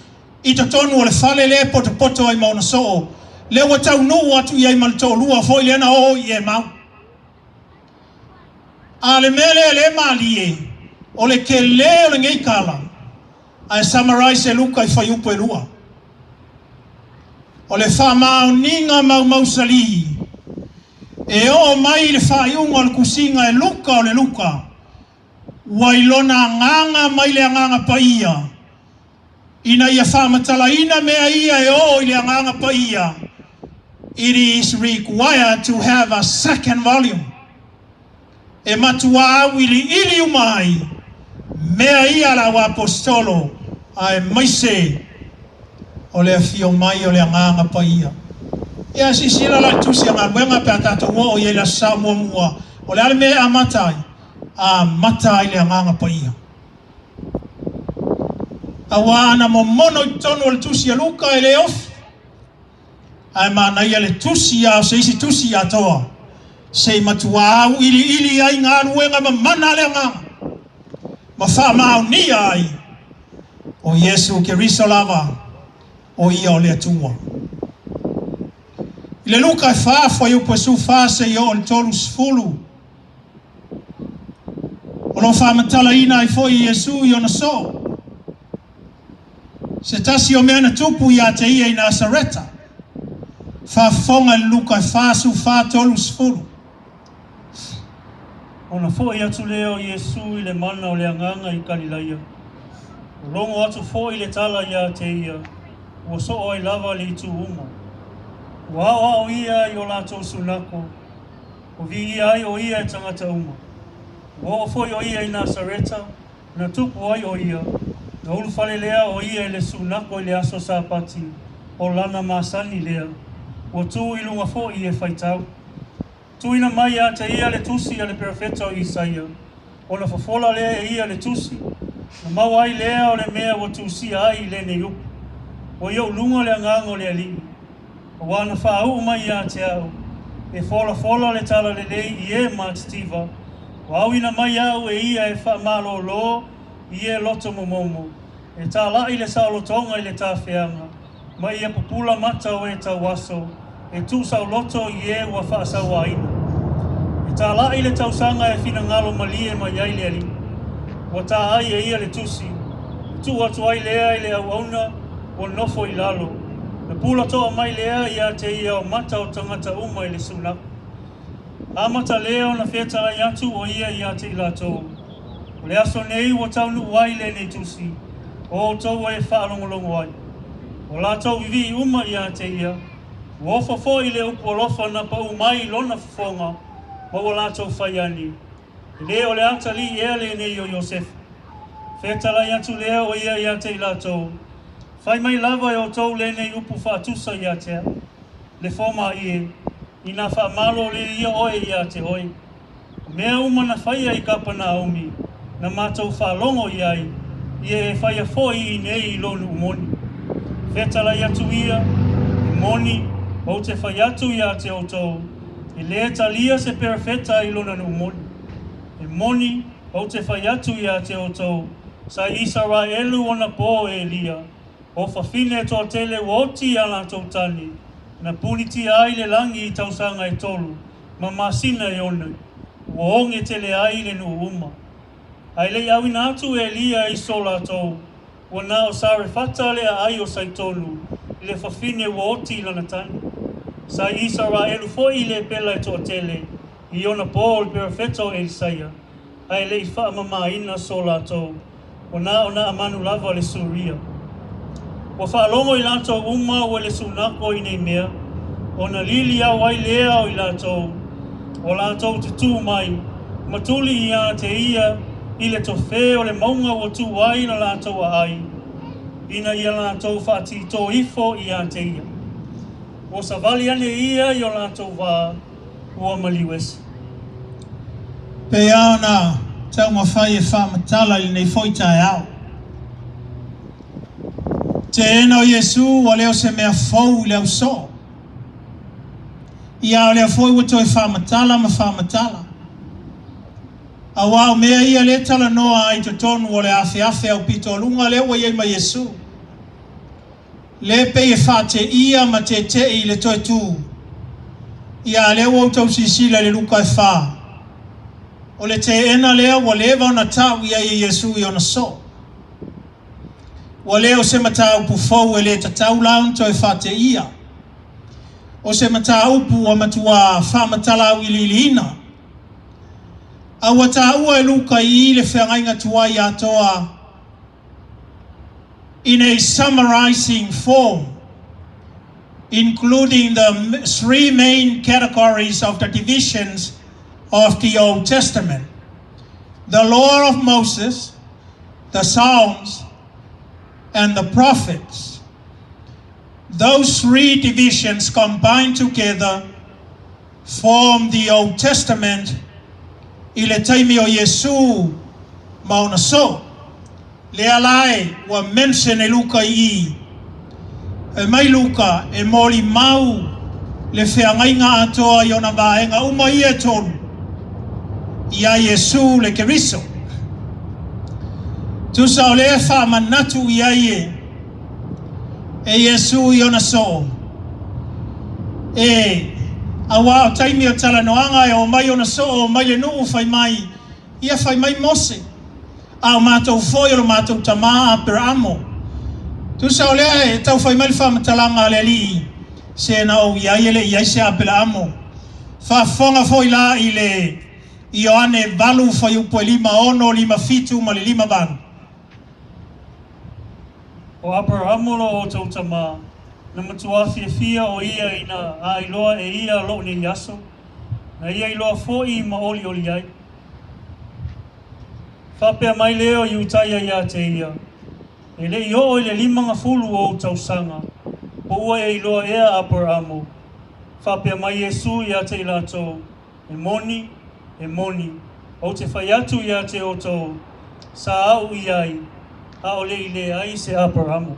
i totonu o le fale lea e potopoto ai ma ona soo, lea ua taunuu atu i ai ma le toalua foi lea na oo i Emau. A le mea lea le malie, o le tele o lenei tala, ae summarize e Luka i fuaiupu e lua. O le faamaoniga maumausalī e oo mai i le faaiuga o le tusiga e Luka o le Luka, ua i lona agaga mai le Agaga Paia, ina ia faamatalaina mea ia e oo i le Agaga Paia, it is required to have a second volume. E matuā auiliili uma ai mea ia a le auaposetolo aemaise o le afio mai o le Agaga Paia. Ia, silasila la i le Tusi a Galuega pe a tatou oo i ai i le Aso Sa muamua, o le a le mea e amata ai? Amata ai le Agaga Paia. Auā ana momono i totonu o le Tusi a Luka e le ofi. Ae manaia le tusi a o se isi tusi atoa, se i matuā auiliili ai galuega mamana a le Agaga, ma faamaonia ai o Iesu Keriso lava o ia o le Atua. I le Luka e fa, fuaiupu e 14 seia oo i le 30, o lo o faamatalaina ai foi Iesu i ona soo. Se tasi o mea na tupu iā te ia i Nasareta. Faafofoga i le Luka e 44, 30. Ona foi atu lea o Iesu i le mana o le Agaga i Kalilaia. Logo atu foi le tala iā te ia, ua soo ai lava le itu uma. Ua aoao ia i o latou sunako, ua viia ai o ia e tagata uma. Ua oo foi o ia i Nasareta, na tupu ai o ia, na ulufale lea o ia i le sunako i le aso Sapati, o lana masani lea, ua tu i luga foi e faitau. Tuuina mai ia te ia le tusi a le perofeta o Isaia, ona fofola lea e ia le tusi, na maua ai lea o le mea ua tusia ai i lenei upu, Ua i ou luga le agaga o le Alii, auā na faauu mai ia te au, e folafola le talalelei i e matitiva, ua auina mai au e ia e faamalōlō i e loto momomo, e tālaʻi le saolotoga i le tafeaga, ma ia pupula mata o e tauaso, e tuusaoloto i e ua faasauaina. E tālaʻi le tausaga e finagalo malie mai ai le Alii. Ua tā ai e ia le tusi, na tuu atu ai lea i le auauna ua nofo i lalo, na pula toa mai lea ia te ia o mata o tagata uma i le sunako. Amata lea ona fetalai atu o ia ia te i latou, O le aso nei ua taunuu ai lenei tusi, o outou e faalogologo ai. Ua latou vivii uma ia te ia, ua ofo foi i le upu alofa na paū mai i lona fofoga ma ua latou fai ane, E le o le atalii ea lenei o Iosefa? Fetalai atu lea o ia ia te i latou, Fai mai lava e outou lenei upu faatusa ia te au, le fomaie, inā faamalo le ia oe ia te oe. O mea uma na faia i Kapanaumi, na matou faalogo i ai, ia e faia foi i inei i lou nuu moni. Fetalai atu ia, E moni, ou te fai atu ia te outou, e lē talia se perofeta i lona nuu moni. E moni, ou te fai atu ia te outou, sa i Isaraelu ona pō e Elia, o fafine toatele ua oti i a latou tane, na punitia ai le lagi i tausaga e tolu, ma masina e ono, ua oge tele ai le nuu uma. Ae le i auina atu e Elia i so latou, ua na o Sarefata le aai o Saitonu i le fafine ua oti i lana tane. Sa i Isaraelu foi i le pela e toatele i ona pō o le perofeta o Elisaia, ae le i faamamaina so latou, ua na o Naamanu lava le Suria. Ua faalogo i latou uma ua i le sunako i nei mea, ona liliau ai lea o i latou, ua latou tutū mai, ma tuli ia te ia i le tofē o le mauga ua tū ai la latou aai, ina ia latou faatītō ifo ia te ia. Ua savali ane ia i o latou vā, ua maliu ese. Pei lava ona taumafai e faamatala i lenei foi taeao. Teena o Iesu ua le o se mea fou i le ausoo. Ia o lea foi ua toe faamatala ma faamatala. Auā o mea ia lea talanoa ai i totonu o le afeafe aupito-a-luga lea ua i ai ma Iesu. Le pei e faateia ma tete'i i le toe tu. Ia a lea ua outou silasila i le Luka e fa. O le teena lea ua leva ona tau i ai e Iesu i ona soo. Ua le o se mataupu fou e le tatau la ona toe faateia. O se mataupu ua matuā faamatala auiliiliina. A ua taua e Luka i i le feagaiga tuai atoa in a summarizing form, including the three main categories of the divisions of the Old Testament the Law of Moses, the Psalms, and the Prophets. Those three divisions combined together form the Old Testament i le taimi o Iesu ma ona soo. Lea la e ua mention e Luka i i. Fai mai Luka e molimau le feagaiga atoa i ona vaega uma ia e tolu i a Iesu le Keriso. Tusa o lea e faamanatu i ai e e Iesu i ona soo, e, auā o taimi o talanoaga e omai ona soo, omai le nuu fai mai, ia fai mai Mose, a o matou foi o lo matou tamā Aperaamo. Tusa o lea e tau fai mai le faamatalaga a le Alii, se na ou i ai e le i ai se Aperaamo. Faafofoga foi la i le Ioane 8 fuaiupu e 56, 57 ma le 58. O Aperahamo lo outou tamā, Na matuā fiafia ʻo ia ina a iloa e ia loʻu nei aso, na ia iloa foʻi ma ʻoliʻoli ai. Faapea mai lea o Iutaia iā te ia, E le i oo i le 50 o ou tausaga, po ua e iloa ea a Aperamo? Faapea mai Iesu iā te i latou, E moni, e moni, ou te fai atu iā te outou, sa aʻu i ai, ʻaʻole i leai se Aperamo.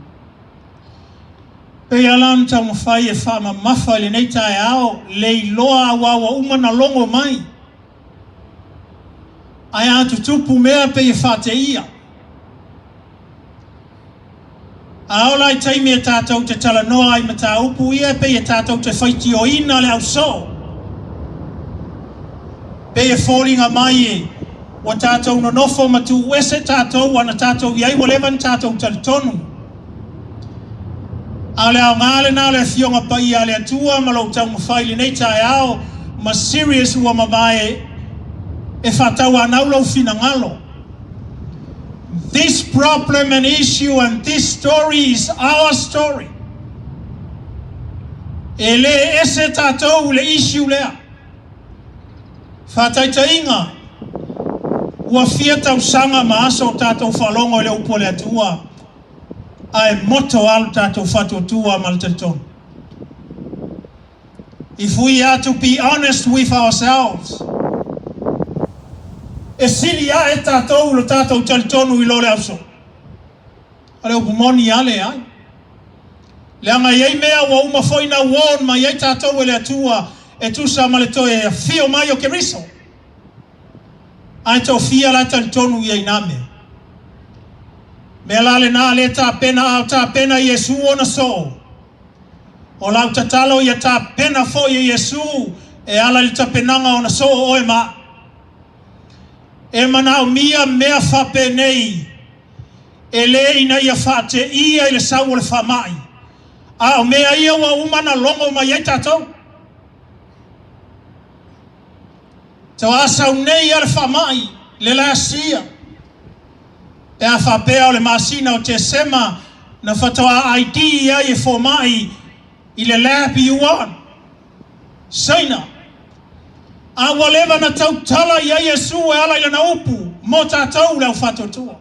Pei ala ona taumafai e faamamafa i lenei taeao le iloa auā ua uma na logo mai. Ae a tutupu mea pei e faateia. A ola i taimi e tātou te talanoa ai mataupu ia pei e tātou te faitioina le ausoo. Pei e foliga mai e ua tātou nonofo ma tuuese tātou ana tātou i ai ua leva na tātou talitonu. A o le aoga lena o le Afioga Paia a le Atua ma lou taumafai i lenei taeao ma serious ua mavae e faatauanau lou finagalo. This problem and issue and this story is our story. E lē ese tātou i le issue lea. Faataitaiga, ua fia tausaga ma aso o tātou faalogo i le upu a le Atua, ae moto lava lo tātou faatuatua ma le talitonu. If we are to be honest with ourselves, e sili ae tātou lo tātou talitonu i lo le ausoo. O le upu moni a leai. Leaga e i ai mea ua uma foi na warn mai ai tātou e le Atua e tusa ma le toe afio mai o Keriso. Ae toafia la talitonu ia i nā mea. Mea la lenā lea tapena a o tapena Iesu ona soo. O lau tatalo ia tapena foi e Iesu e ala i le tapenaga ona soo oe ma aʻu. E manaomia mea faapenei e lē ina ia faateia i le sau o le faamaʻi, a o mea ia ua uma na logo mai ai tatou. Toā sau nei a le faamaʻi le last year, pe a faapea o le masina o Tesema na faatoa ID ai e fomaʻi i le lab i Wuhan, Saina. A ua leva na tautala i ai Iesu e ala i lana upu mo tatou le au faatuatua.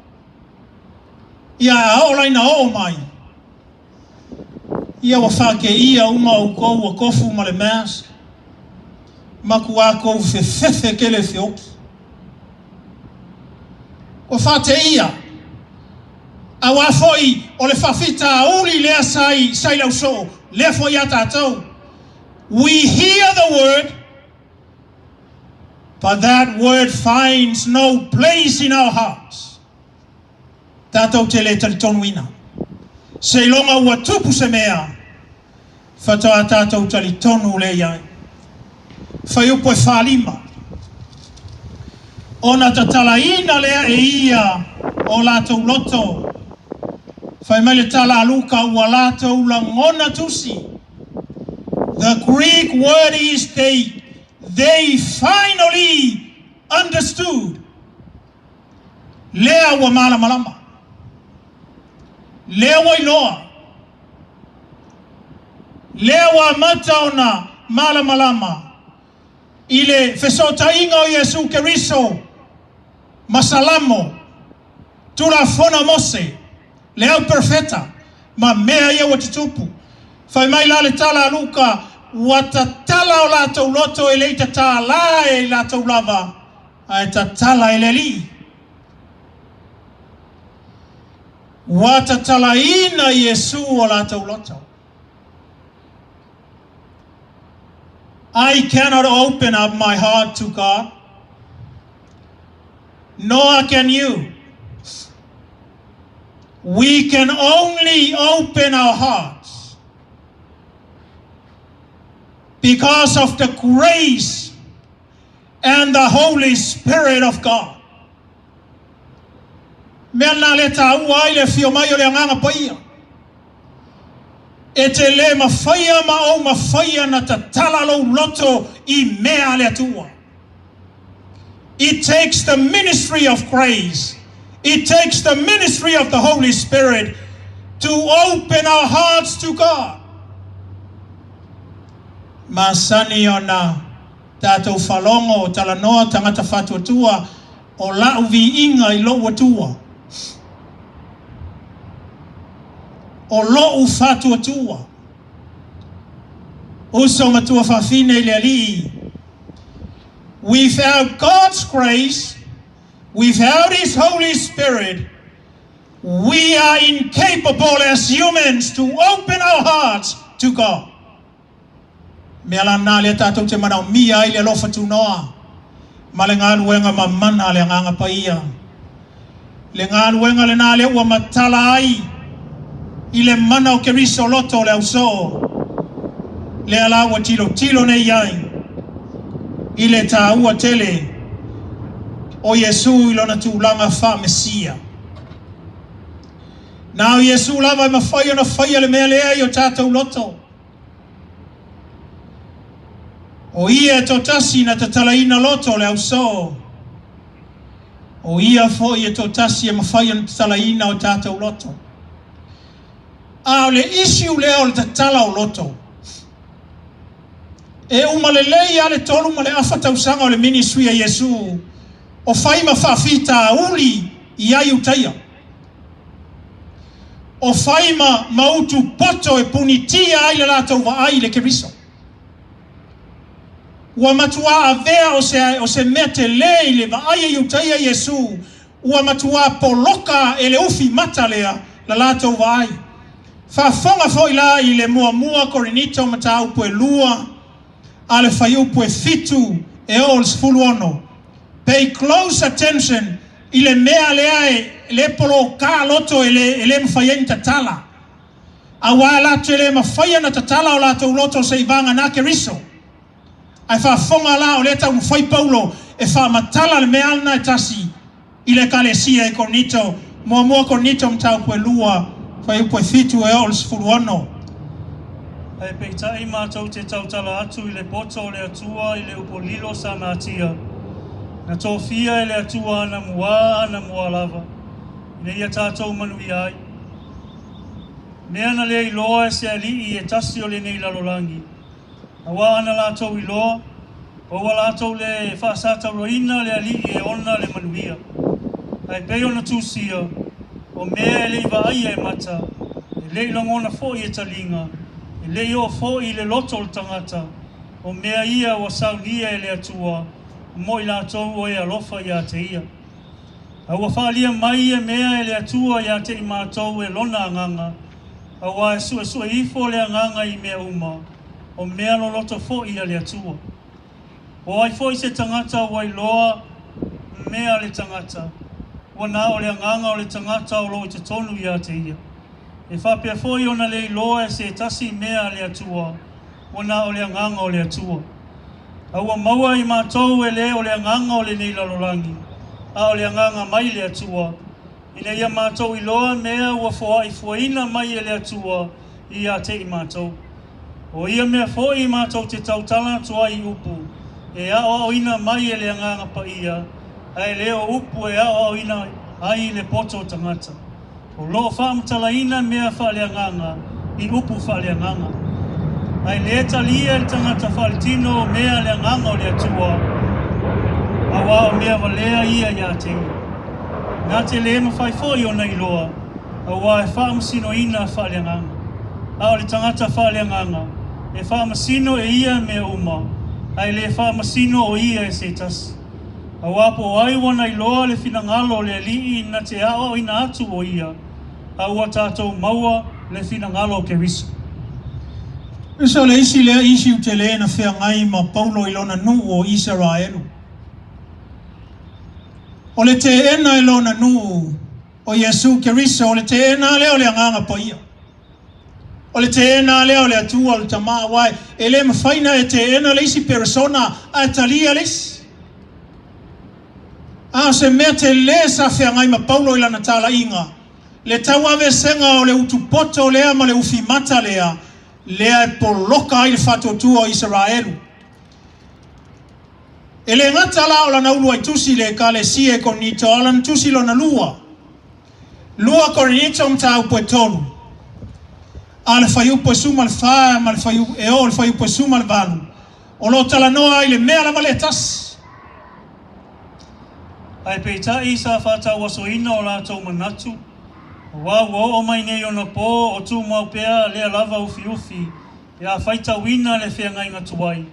Ia a oo la ina oo mai, ia ua faakeia uma oukou ua kofu ma le mask, makuā kou fefefe kele feoki. Ua faateia, auā foi o le faafitauli lea sa i sa i le ausoo, lea foi iā tatou. We hear the word, but that word finds no place in our hearts. Tatou te le talitonuina. Seiloga ua tupu se mea, faatoa tatou talitonu lea i ai. Fuaiupu e 45. Ona tatalaina lea e ia o latou loto. Fai mai le tala a Luka ua latou lagona tusi. The Greek word is they, they finally understood. Lea ua malamalama. Lea ua iloa. Lea ua amata ona malamalama i le fesootaiga o Iesu Keriso ma Salamo, Tulafono a Mose, le au perofeta, ma mea ia ua tutupu. Fai mai la le tala a Luka, Ua tatala o latou loto e le i tatala e i latou lava, ae tatala e le Alii. Ua tatalaina Iesu o latou loto. I cannot open up my heart to God, nor can you. We can only open our hearts because of the grace and the Holy Spirit of God. Mea lena lea taua ai le afio mai o le Agaga Paia. E te lē mafaia ma ou mafaia na tatala lou loto i mea a le Atua. It takes the ministry of grace, it takes the ministry of the Holy Spirit to open our hearts to God. Masani ona tatou faalogo o talanoa tagata faatuatua o la'u viiga i lo'u Atua. O lo'u faatuatua. Uso ma tuafafine i le Alii. Without God's grace, without His Holy Spirit, we are incapable as humans to open our hearts to God. Mea la na lea tatou te manaomia ai le alofa tunoa ma le galuega mamana a le Agaga Paia. Le galuega lena lea ua matala ai i le mana o Keriso loto o le ausoo, lea la ua tilotilo nei i ai i le taua tele o Iesu i lona tulaga faa-Mesia. Na o Iesu lava e mafai ona faia le mea lea i o tatou loto. O ia e toatasi na tatalaina loto o le ausoo. O ia foi e toatasi e mafai ona tatalaina o tatou loto. A o le issue lea o le tatala o loto, e uma lelei lava le 3 ma le afa tausaga o le ministry a Iesu o fai ma faafitauli i ai Iutaia. O fai ma mautu poto e punitia ai le latou vaai i le Keriso. Ua matuā avea o se, o se mea telē i le vaai a Iutaia Iesu, ua matuā poloka e le ufi mata lea la latou vaai. Faafofoga foi la i le muamua Korinito mataupu e 2 a le fuaiupu e 7 e oo i le 16. Pay close attention i le mea lea e le poloka loto e le, e le mafai ai ona tatala. Auā latou te le mafai ona tatala o latou loto se'i vagana Keriso. Ae faafofoga la o lea taumafai Paulo e faamatala le mea lena e tasi i le Ekalesia i Korinito, muamua Korinito mataupu e 2, fuaiupu e 7 e oo i le 16. Ae peitai matou te tautala atu i le poto o le Atua i le upu lilo sa natia. Na tofia e le Atua anamua anamua lava, ina ia tatou manuia ai. Mea na le iloa e se alii e tasi o lenei lalolagi, auā ana latou iloa, o ua latou le faasatauaina le Alii e ona le manuia. Ae pei ona tusia, o mea e le i vaaia e mata, e le i lagona foi e taliga, e le i oo foi i le loto o le tagata, o mea ia ua saunia e le Atua mo i latou o e alofa iā te ia. A ua faaalia mai ia mea e le Atua iā te i matou e lona Agaga, auā e suesue ifo le Agaga i mea uma, o mea loloto foi a le Atua. O ai foi se tagata ua iloa mea a le tagata, ua na o le agaga o le tagata o loo i totonu iā te ia. E faapea foi ona le iloa e se tasi mea a le Atua, ua na o le Agaga o le Atua. A ua maua i matou e le o le agaga o lenei lalolagi, a o le Agaga mai le Atua, ina ia matou iloa mea ua foai fuaina mai e le Atua iā te i matou. O ia mea foi matou te tautala atu ai i upu e aoaoina mai e le Agaga Paia, ae le o upu e aoaoina ai le poto o tagata. O loo faamatalaina mea faaleagaga i upu faaleagaga. Ae le talia e le tagata faaletino mea le Agaga o le Atua, auā o mea valea ia iā te ia. Na te le mafai foi ona iloa, auā e faamasinoina faaleagaga. A o le tagata faaleagaga, e faamasino e ia mea uma, ae le faamasino o ia e se tasi. Auā po o ai ua na iloa le finagalo o le Alii na te aoaoina atu o ia, a ua tatou maua le finagalo o Keriso. Uso le isi lea issue tele na feagai ma Paulo i lona nuu o Isaraelu. O le teena e lona nuu o Iesu Keriso, o le teena lea o le Agaga Paia. O le teena lea o le Atua o le Tamā, auā e le mafai ona e teena le isi peresona ae talia le isi. A o se mea telē sa feagai ma Paulo i lana talaiga, le tauavesega o le utupoto lea ma le ufimata lea, lea e poloka ai le faatuatua o Isaraelu. E le gata la o lana uluai tusi i le Ekalesia e Korinito, a o lana tusi lona lua. 2 Korinito mataupu e 3. A le fuaiupu e 14 ma le fuaiupu, e oo i le fuaiupu e 18, o lo o talanoa ai i le mea lava lea e tasi. Ae peitai sa faatauasoina o latou manatu, aua ua oo mai nei ona po o tumau pea lea lava ufiufi pe a faitauina le feagaiga tuai,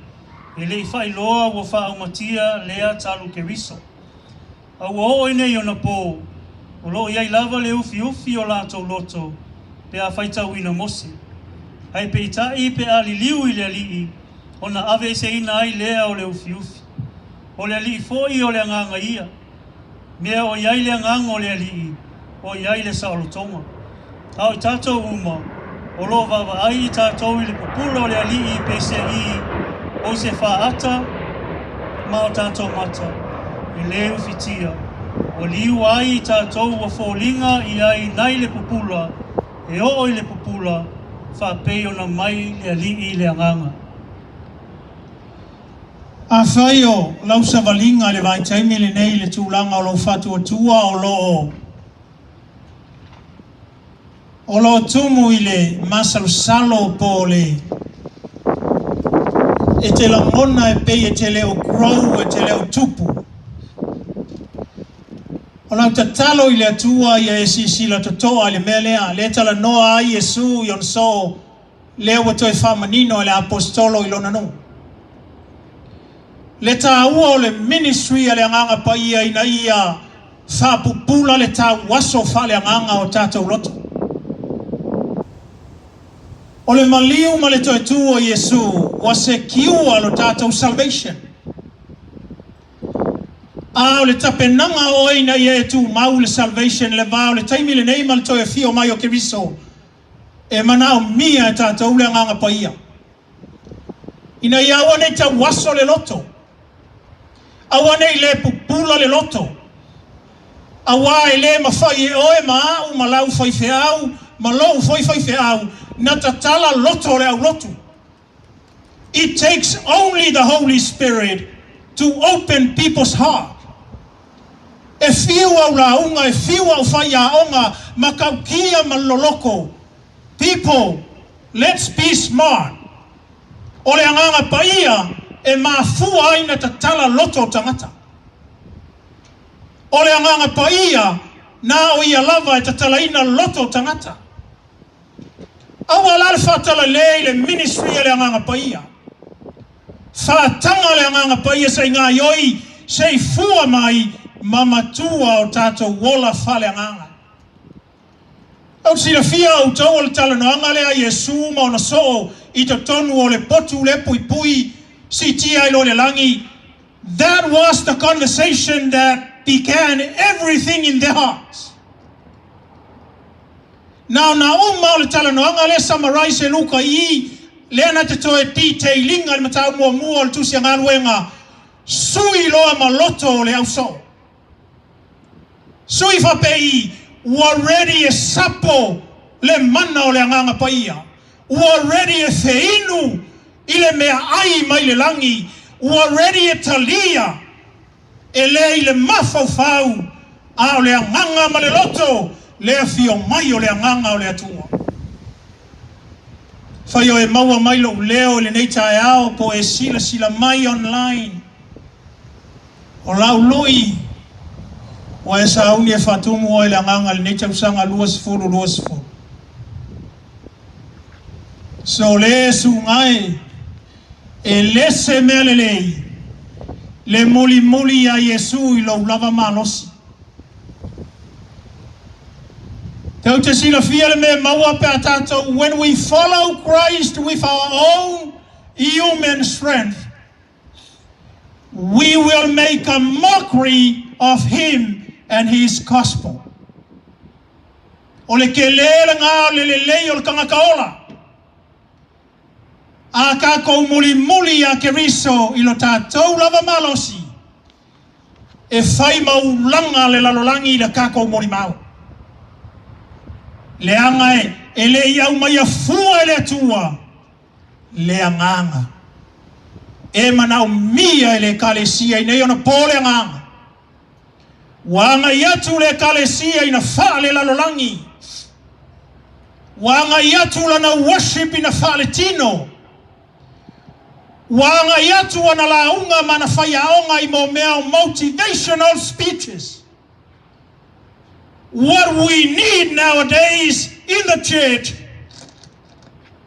e le i faailoa ua faaumatia lea talu Keriso. A ua oo i nei ona po, o lo o i ai lava le ufiufi o latou loto pe a faitauina Mose. Ae peitai pe a liliu i le Alii, ona aveeseina ai lea o le ufiufi. O le Alii foi o le Agaga ia. Mea o i ai le Agaga o le Alii, o i ai le saolotoga. A o i tatou uma, o lo o vaavaai i tatou i le pupula o le Alii peisei o i se faata ma o tatou mata, e lē ufitia, ua liu ai i tatou ua foliga i ai nai le pupula e oo i le pupula, faapei ona mai le Alii le Agaga. Afai o lau savaliga i le vaitaimi lenei i le tulaga o lou faatuatua o lo o O lo o tumu i le masalosalo po o le e te lagona e pei e te le o grow, e te le o tupu. O lau tatalo i le Atua ia e silasila totoa i le mea lea, lea e talanoa ai Iesu i ona soo, lea ua toe faamanino e le Aposetolo i lona nuu. Le taua o le ministry a le Agaga Paia ina ia faapupula le tauaso faaleagaga o tatou loto. O le maliu ma le toe tu o Iesu ua secure lo tatou salvation. A o le tapenaga o oe ina ia e tumau le salvation le va o le taimi lenei ma le toe afio mai o Keriso, e manaomia e tatou le Agaga Paia. Ina ia aua ne i tauaso le loto, aua ne i le pupula le loto, auā e le mafai e oe ma a'u ma lau faifeau ma lou foi faifeau na tatala loto o le aulotu. It takes only the Holy Spirit to open people's heart. E fiu au lauga, e fiu au faiaoga ma kaukia ma loloko. People, let's be smart. O le Agaga Paia e mafua ai na tatala loto o tagata. O le Agaga Paia na o ia lava e tatalaina loto o tagata. Aua la le faatalale i le ministry a le Agaga Paia. Faataga le Agaga Paia se i gaioi, se i fua mai ma matua o tatou ola faaleagaga. Ou te silafia outou o le talanoaga lea a Iesu ma ona soo i totonu o le potu le puipui siitia ai loa i le lagi, that was the conversation that began everything in their hearts. Na ona uma o le talanoaga lea summarize e Luka i i, lea na te toe detailing ai le mataupu muamua o le Tusi a Galuega, sui loa ma loto o le au soo. Sui faapei ua ready e sapo le mana o le Agaga Paia, ua ready e feinu i le meaai mai le lagi, ua ready e talia e le i le mafaufau a o le agaga ma le loto le afio mai o le Agaga o le Atua. Fai o e maua mai lou leo i lenei taeao po o e silasila mai online. O lau lui, ua e sauni e faatumu oe i le agaga i lenei tausaga 2020. So le suga e, e le se mea lelei le mulimuli iā Iesu i lou lava malosi. Tou te silafia le mea e maua pe a tatou when we follow Christ with our own human strength, We will make a mockery of him and his gospel. O le kele lena o le lelei o le tagata ola. A tatou mulimuli iā Keriso i lo tatou lava malosi, e fai ma ulaga le lalolagi i le tatou molimau. Leaga e le i aumaia fua e le Atua le Agaga. E manaomia e le Ekalesia i nei ona po le Agaga. Ua agai atu le Ekalesia ina faa le lalolagi. Ua agai atu lana worship ina faaletino. Ua agai atu ana lauga ma ana faiaoga i mo mea o motivational speeches. What we need nowadays in the church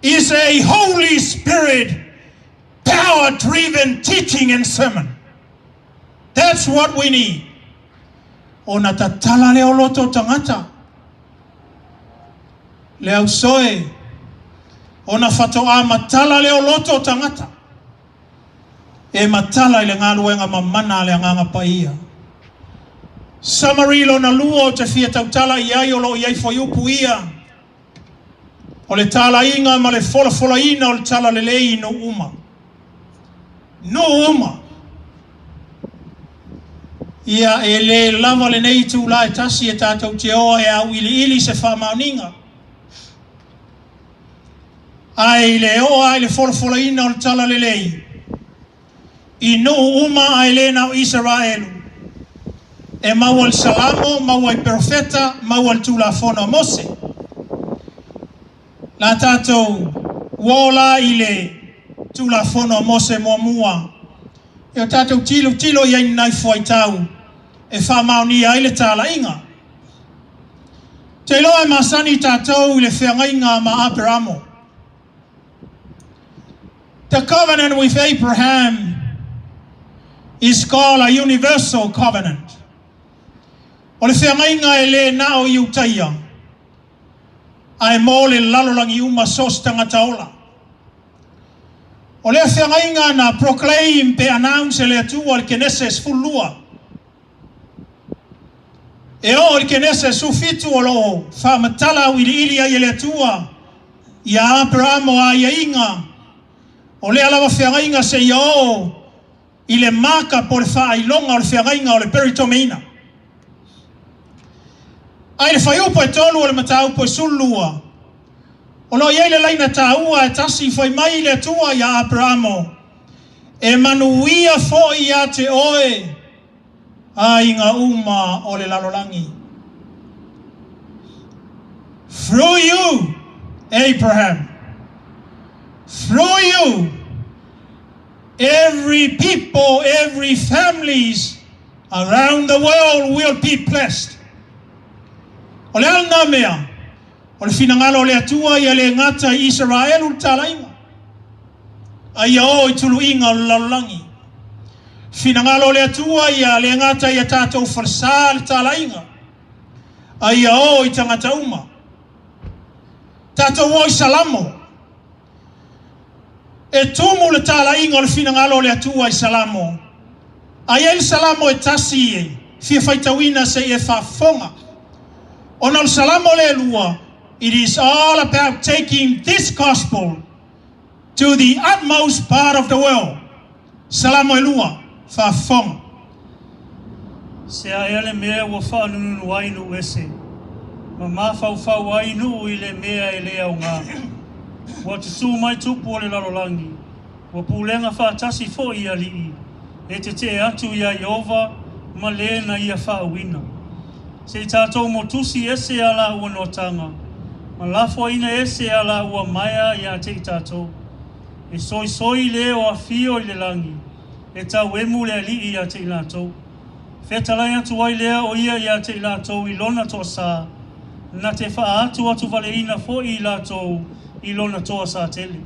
is a Holy Spirit power-driven teaching and sermon. That's what we need. Ona tatala lea o loto o tagata. Le ausoe, ona faatoa matala lea o loto o tagata. E matala i le galuega mamana a le Agaga Paia. Summary lona lua ou te fia tautala i ai o lo o i ai fuaiupu ia o le talaiga ma le folafolaina o le talalelei i nuu uma. Nuu uma. Ia, e lē lava lenei itulā e tasi e tatou te oa e auiliili se faamaoniga. Ae i le oo lava i le folafolaina o le talalelei i nuu uma ae le na o Isaraelu, e maua i le Salamo, maua i Perofeta, maua i le Tulafono a Mose. La tatou uo la i le Tulafono a Mose muamua, e o tatou tilotilo i ai ni fuaitau e faamaonia ai le talaiga. Te iloa e masani tatou i le feagaiga ma Aperamo. The covenant with Abraham is called a universal covenant. O le feagaiga e le na o Iutaia, ae mo le lalolagi uma so o se tagata ola. O lea feagaiga na proclaim pe announce e le Atua i le Kenese 12. E oo i le Kenese 17 o lo o faamatala auiliili ai e le Atua iā Aperamo aiaiga o lea lava feagaiga seia oo i le maka po o le faailoga o le feagaiga o le peritomeina. Ae i le fuaiupu e 3 o le mataupu e 12, o lo o i ai le laina taua e tasi fai mai le Atua iā Aperamo, E manuia foi ia te oe aiga uma o le lalolagi. Through you, Abraham, through you, every people, every families around the world will be blessed. O le a lena mea? O le finagalo o le Atua ia le gata i Isaraelu le talaiga, a ia oo i tuluiga o le lalolagi. Finagalo o le Atua ia le gata ia tatou falesa le talaiga, a ia oo i tagata uma. Tatou o i Salamo. E tumu le talaiga o le finagalo o le Atua i Salamo. A i ai le Salamo e tasi e fia faitauina se i e faafofoga. Ona o le Salamo lea e lua, it is all about taking this gospel to the utmost part of the world. Salamo e lua, faafofoga. Se a ea le mea ua faanununu ai nuu ese, ma mafaufau ai nuu i le mea e le aoga? Ua tutū mai tupu o le lalolagi, ua pulega faatasi foi i alii, e tetee atu iā Ieova ma le na ia faauuina. Se i tatou motusi ese a laua noataga, ma lafoaiina ese a laua maea iā te i tatou. E soisoi le o afio i le lagi, e tauemu le alii iā te i latou. Fetalai atu ai lea o ia iā te i latou i lona toasā, na te faaatuatuvaleina foi i latou i lona toasā tele.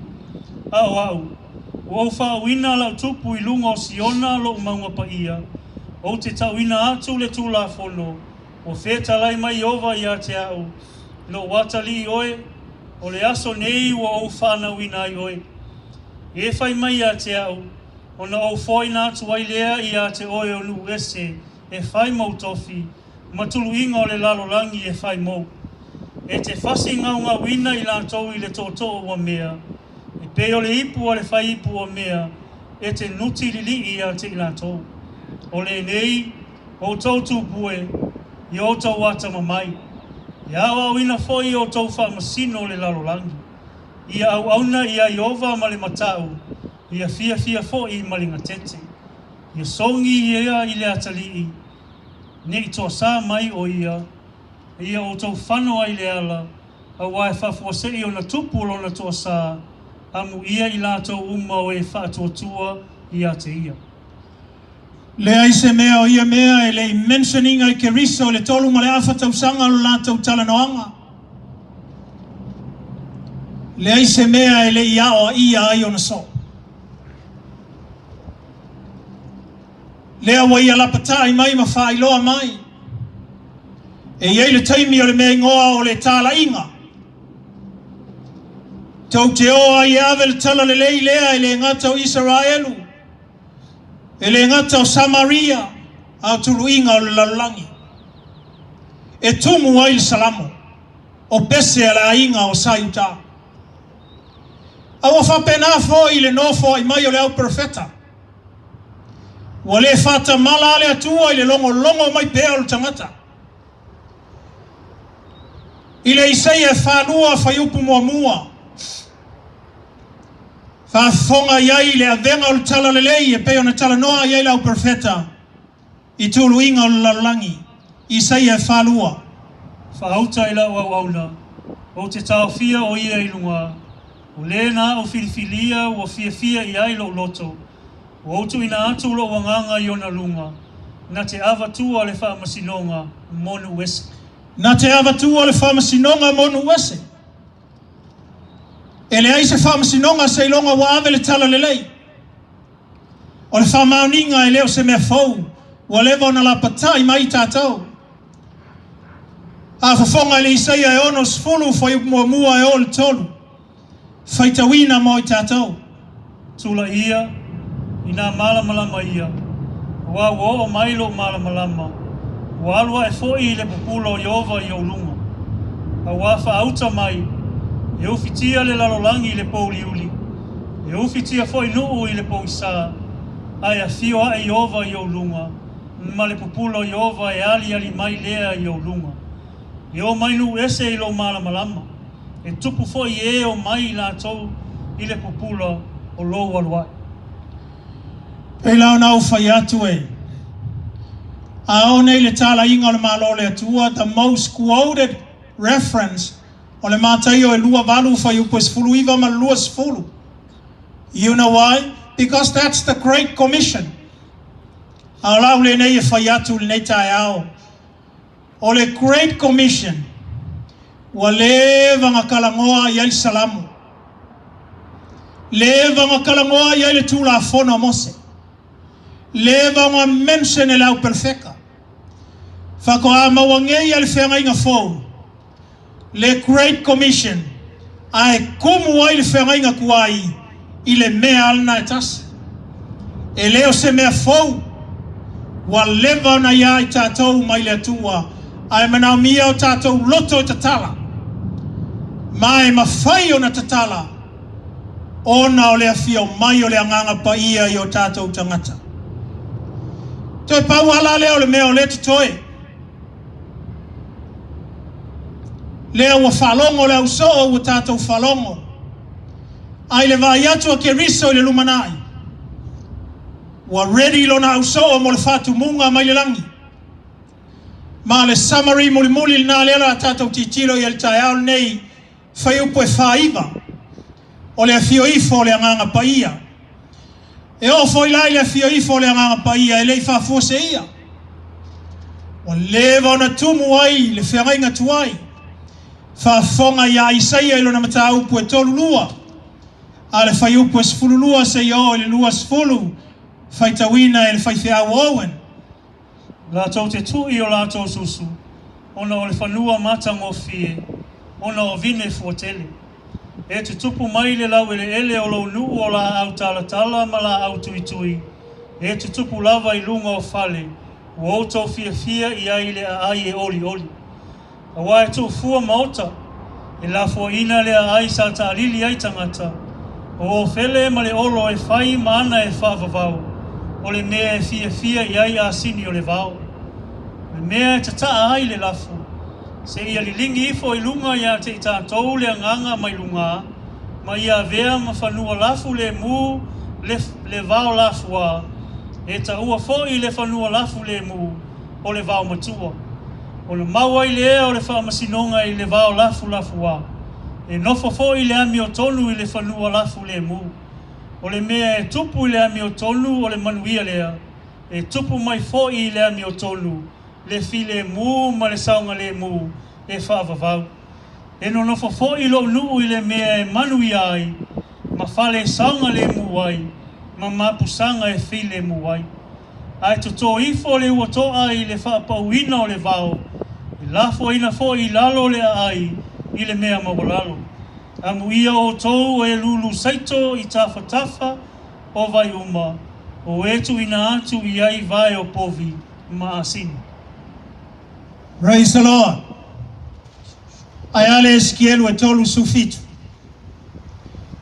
A o au, ua ou faauuina lau tupu i luga o Siona lou mauga paia, ou te tauina atu le Tulafono, ua fetalai mai Ieova ia te au, Lou atalii oe, o le aso nei ua ou faanauina ai oe. E fai mai ia te au, ona ou foaina atu ai lea ia te oe o nuu ese e fai mou tofi, ma tuluiga o le lalolagi e fai mou. E te fasi gaugauina i latou i le tootoo ua mea, e pei o le ipu a le fai ipu ua mea, e te nuti lilii ia te i latou. O lenei, outou tupue, i outou atamamai, e aoaoina foi i outou faamasino o le lalolagi. Ia auauna iā Ieova ma le matau, ia fiafia foi ma le gatete. Ia sogi ia i le atalii, ne i toasā mai o ia, ia outou fano ai le ala, Auā e faafuasei ona tupu lona toasā, amuia i latou uma o e faatuatua ia te ia. Leai se mea o ia mea e le i mention ina e Keriso i le 3.5 tausaga o le latou talanoaga. Leai se mea e le i aoaia ai ona soo. Lea ua ia lapatai mai ma faailoa mai. E i ai le taimi o le mea igoa o le talaiga. Tou te o ai e ave le tala lelei lea e le gata o Isaraelu, e le gata o Samaria, a o tuluiga o le lalolagi. E tumu ai le Salamo, o pese a le aiga o sa Iuta. A ua faapena foi le nofoai mai o le au perofeta. Ua le faatamala a le Atua i le logologo mai pea o le tagata. I le Isaia e 42 fuaiupu muamua, faafofoga i ai le avega o le talalelei e pei ona talanoa i ai le au perofeta i tuluiga o le lalolagi. Isaia e 42. Faauta i lau auauna, ou te taofia o ia i luga, o lē na ou filifilia ua fiafia i ai lou loto, ua ou tuuina atu lou agaga i ona luga, na te avatua le faamasinoga mo nuu ese. Na te avatua le faamasinoga mo nuu ese. E leai se faamasinoga seiloga ua ave le tala lelei. O le faamaoniga e le o se mea fou, ua leva ona lapatai mai i tatou. A fofoga i le Isaia e 60 fuaiupu muamua e oo i le 3, faitauina mo i tatou. Tulaia i nā malamalama ia, auā ua oo mai lou malamalama, ua alu aʻe foi i le pupula o Ieova i ou luga. Auā faauta mai, e ufitia le lalolagi i le pouliuli, e ufitia foi nuu i le pogisā, ae afio aʻe Ieova i ou luga, ma le pupula o Ieova e aliali mai lea i ou luga. E o mai nuu ese i lou malamalama, e tupu foi e o mai i latou i le pupula o lou alu aʻe. Pei la ona ou fai atu e, a oo nei le talaiga o le Malo o le Atua, the most quoted reference o le Mataio e 28 fuaiupu e 19 ma le 20. You know why? Because that's the Great Commission. A o lau lenei e fai atu i lenei taeao, o le Great Commission ua leva ona talanoa i ai le Salamo, leva ona talanoa i ai le Tulafono a Mose, leva ona mention e le au perofeta. Faatoa maua nei e le feagaiga fou le Great Commission ae tumu ai le feagaiga tuai i le mea lena e tasi. E le o se mea fou, ua leva ona ia i tatou mai le Atua, ae manaomia o tatou loto e tatala, ma e mafai ona tatala ona o le afio mai o le Agaga Paia i o tatou tagata. Toe pau ala lea o le mea o lea totoe. Lea ua faalogo le ausoo ua tatou faalogo. A i le vaai atu a Keriso i le lumanai, ua ready lona ausoo mo le faatumuga mai le lagi. Ma le summary mulimuli lena lea o le a tatou tilotilo i ai i le taeao lenei, fuaiupu e 49, o le afio ifo o le Agaga Paia. E oo foi la i le afio ifo o le Agaga Paia e le i faafuaseia. Ua leva ona tumu ai le feagaiga tuai. Faafofoga ia Isaia i lona mataupu e 32, a le fuaiupu e 12 seia oo i le 20, faitauina e le faifeau Owen. Latou te tui o latou susu, ona o le fanua matagofie, ona o vine fuatele. E tutupu mai le laueleele o lou nuu o laau talatala ma laau tuitui, e tutupu lava i luga o fale ua outou fiafia i ai le aai e olioli. Auā e tuufua maota, e lafoaiina le aai sa taalili ai tagata, o Ofele ma le olo e fai ma ana e faavavau, o le mea e fiafia i ai asini o le vao. O le mea e tataa ai le lafo, seia liligi ifo i luga ia te i tatou le agaga mai lugā, ma ia avea ma fanua lafu lemu le, le vao lafuā, e taua foi le fanua lafu lemu o le vao matua. Ona mau ai lea o le faamasinoga i le vao lafulafuā, e nofo foi i le amiotonu i le fanua lafulemu. O le mea e tupu i le amiotonu o le manuia lea, e tupu mai foi i le amiotonu le filemu ma le saogalemu e faavavau. E nonofo foi lou nuu i le mea e manuia ai, ma fale e saogalemu ai, ma mapusaga e filemu ai. Ae totō ifo le ua toa i le faapauina o le vao, e lafoaina foi i lalo le aai i le mea maualalo. Amuia outou o e lulu saito i tafatafa o vai uma, o e tuuina atu i ai vae o povi ma asini. Praise the Lord. Ae a le Esikielu e 37,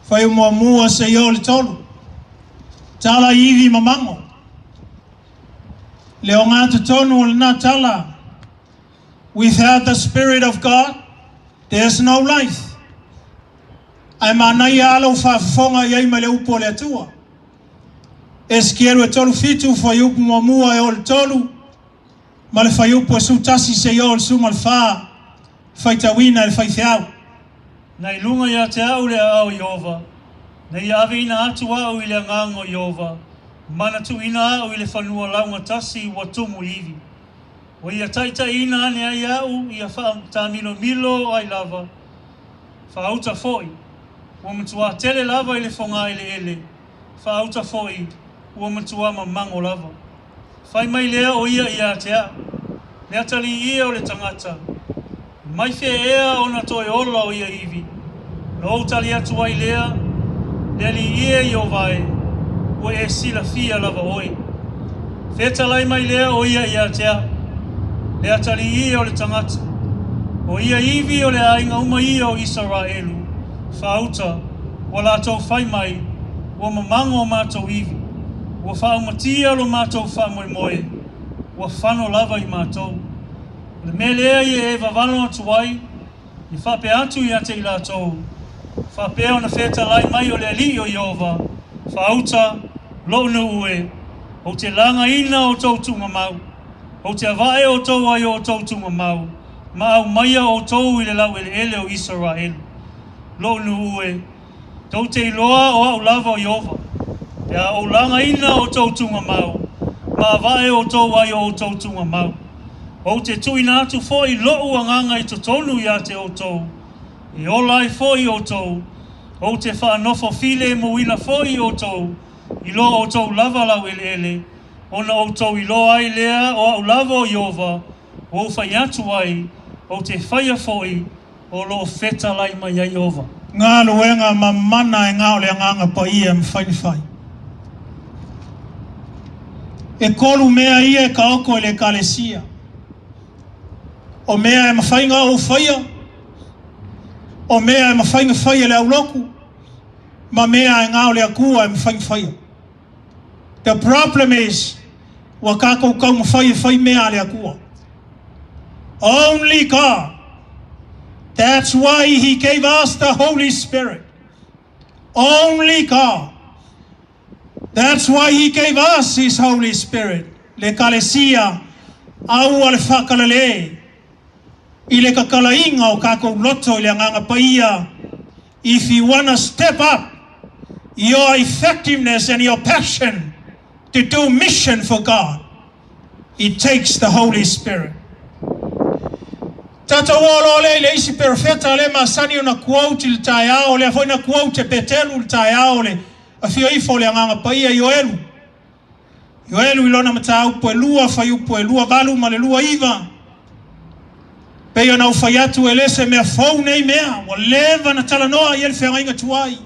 fuaiupu 1 seia oo i le 3. Tala ivi mamago. Le ogatotonu o lena tala. Without the Spirit of God, there's no life. Ae manaia lava lou faafofoga i ai ma le upu o le Atua. Esikielu e 37, fuaiupu 1 e oo i le 3, ma le fuaiupu e 11 seia oo i le 14, faitauina e le faifeau. Na i luga ia te au le aao o Ieova, na ia aveina atu au i le agaga o Ieova, manatuina au i le fanua laugatasi ua tumu i ivi. Ua ia taitaiina ane ai au ia faatamilomilo ai lava, faauta foi, ua matuā tele lava i le fogaeleele, faauta foi, ua matuā mamago lava. Fai mai lea o ia ia te au, Le atalii e o le tagata, mai fea ea ona toe ola o ia ivi? Na ou tali atu ai lea, Le Alii e Ieova e, ua e silafia lava oe. Fetalai mai lea o ia ia te au, Le atalii e o le tagata, o ia ivi o le aiga uma ia o Isaraelu, faauta, ua latou fai mai, Ua mamago o matou ivi, ua faaumatia lo matou faamoemoe, ua fano lava i matou. O le mea lea ia e vavalo atu ai, e faapea atu ia te i latou, faapea ona fetalai mai o le Alii o Ieova, faauta, lou nuu e, ou te lagaina outou tuugamau, ou te avae outou ai o outou tuugamau, ma aumaia outou i le laueleele o Isaraelu. Lou nuu e, tou te iloa o au lava o Ieova, pe a ou lagaina outou tuugamau, ma avae outou ai o outou tuugamau. Ou te tuuina atu foi lou agaga i totonu ia te outou, e ola ai foi outou, ou te faanofo filemuina foi outou i lo outou lava laueleele, ona outou iloa ai lea o au lava o Ieova, ua ou fai atu ai, ou te faia foi o lo o fetalai mai ai Ieova. Galuega ma mana e na o le Agaga Paia e mafai ona fai. E tolu mea ia e taoto i le Ekalesia. O mea e mafai ona ou faia, o mea e mafai ona fai e le aulotu, ma mea e na o le Atua e mafai ona faia. The problem is, ua tatou taumafai e fai mea a le Atua. Only God. That's why He gave us the Holy Spirit. Only God. That's why He gave us His Holy Spirit. Le Ekalesia, aua le faakalale i le tatalaina o tatou loto i le Agaga Paia. If you wanna step up your effectiveness and your passion to do mission for God, it takes the Holy Spirit. Tatou oo loa lea i le isi perofeta lea masani ona quote i le taeao, lea foi na quote e Petelu i le taeao o le afio ifo o le Agaga Paia, Ioelu. Ioelu i lona mataupu e 2, fuaiupu e 28 ma le 29. Pei ona ou fai atu e le se mea fou nei mea, ua leva na talanoa i ai le feagaiga tuai.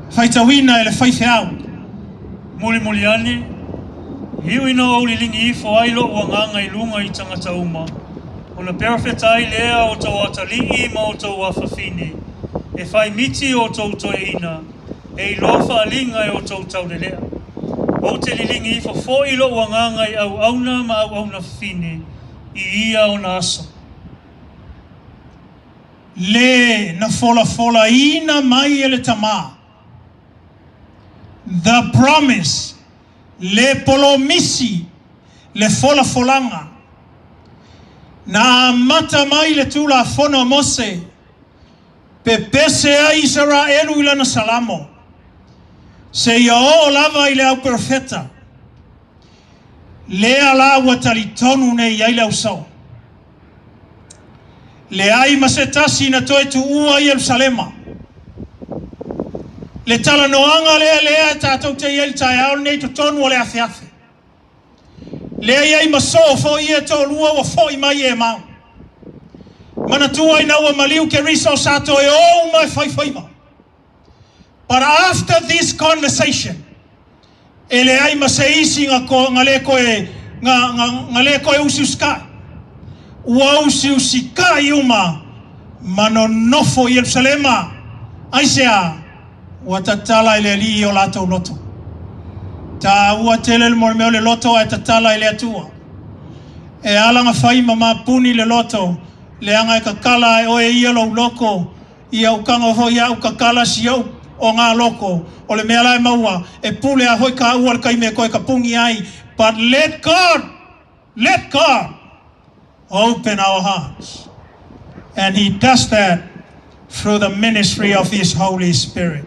Faitauina e le faifeau. Mulimuli ane, iu ina ou liligi ifo ai lou agaga i luga i tagata uma, ona perofeta ai lea o outou atalii ma outou afafine, e fai miti outou toeaina, e iloa faaaliga e outou taulelea. Ou te liligi ifo foi lou agaga i auauna ma auauna fafine i ia ona aso. Le na folafolaina mai e le Tamā. The promise, le polomisi, le folafolaga. Na amata mai le Tulafono a Mose, pepese ai Isaraelu i lana Salamo, seia oo lava i le au perofeta, lea la ua talitonu nei i ai le ausoo. Leai ma se tasi na toe tuua Ierusalema. Le talanoaga lea lea e tatou te i ai i le taeao lenei i totonu o le afeafe. Lea e i ai ma soo foi ia e toalua ua foi mai i Emau. Manatua ina ua maliu Keriso sa toe o uma e fai faiva. But after this conversation, e leai ma se isi nga ko, nga le koe, nga, nga, nga le koe usiusikai. Ua usiusikai uma ma nonofo i Ierusalema. Aisea? Ua tatala e le Alii o latou loto. Taua tele le mea o le loto ae tatala e le Atua. E ala na fai ma mapuni le loto, leaga e kakala ae oe ia lou loko, ia ukaga foi ia kakala si ou o ngā loko. O le mea la e maua, e pule a hoi ka ua le kaime koe ka pungi ai. But let God open our hearts. And He does that through the ministry of His Holy Spirit.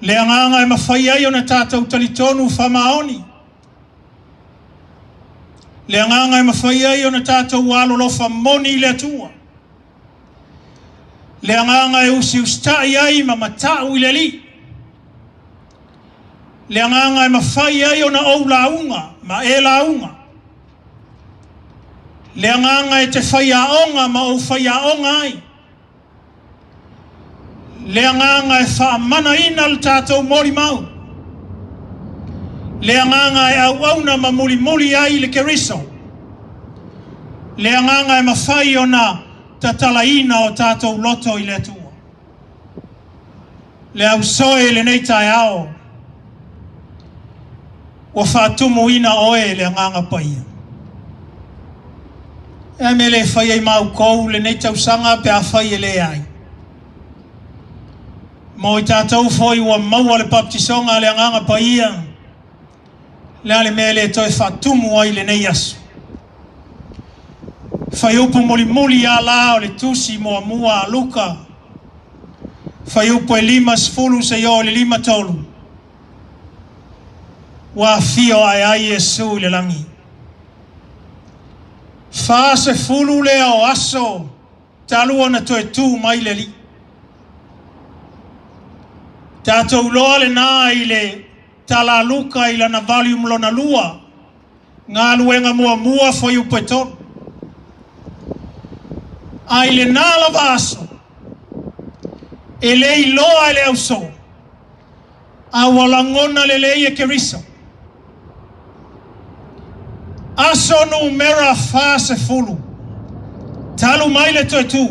Le agaga e mafai ai ona tatou talitonu faamaoni. Le agaga e mafai ai ona tatou alolofa moni i le Atua. Le agaga e usiusitai ai ma matau i le Alii. Le agaga e mafai ai ona ou lauga ma e lauga. Le agaga e te faiaoga ma ou faiaoga ai. Le agaga e faamanaina le tatou molimau. Le agaga e auauna ma mulimuli ai le Keriso. Le agaga e mafai ona tatalaina o tatou loto i le Atua. Le ausoe i lenei taeao, ua faatumuina oe e le Agaga Paia. E a mea le fai ai ma oukou lenei tausaga pe afai e leai. Mo i tatou foi ua maua le baptisoga a le Agaga Paia, le a le mea e le toe faatumu ai lenei aso. Fuaiupu mulimuli a la o le tusi muamua a Luka, fuaiupu e 50 seia oo i le 53, ua afio ae ai Iesu i le lagi. 40 lea o aso talu ona toe tu mai le Alii. Tatou iloa lena i le tala a Luka i lana volume lona lua, Galuega muamua fuaiupu e tolu. A i lena lava aso, e le iloa e le ausoo, a ua lagona lelei e Keriso. Aso numera 40, talu mai le toe tu.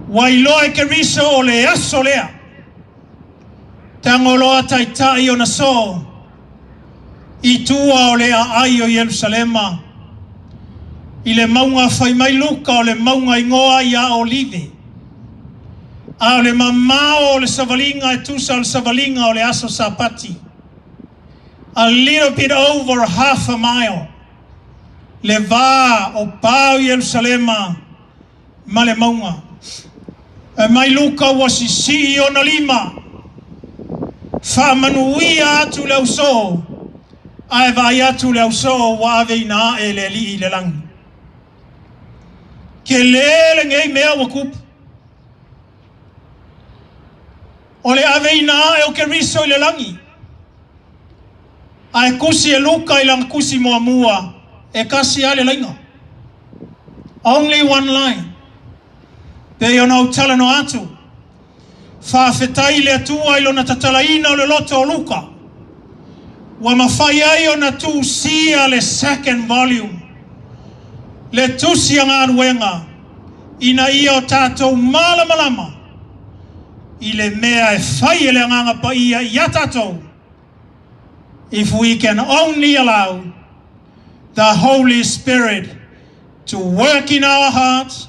Ua iloa e Keriso o le aso lea. Tagoloa taitai ona soo i tua o le aai o Ierusalema, i le mauga fai mai Luka o le mauga igoa ia Olive. A o le mamao o le savaliga e tusa o le savaliga o le aso Sapati. A little bit over half a mile le va o pa o Ierusalema ma le mauga. E mai Luka ua sisii ona lima, faamanuia atu le ausoo, ae vaai atu le ausoo ua aveina ae e le Alii i le lagi. Tele lenei mea ua tupu. O le aveina ae o Keriso i le lagi. Ae tusi e Luka i lana tusi muamua, e tasi lava le laina. Only one line. Pei ona ou talanoa atu, faafetai i le Atua i lona tatalaina o le loto o Luka, ua mafai ai ona tusia le second volume, le tusi a galuega, ina ia o tatou malamalama i le mea e fai e le Agaga Paia ia tatou, if we can only allow the Holy Spirit to work in our hearts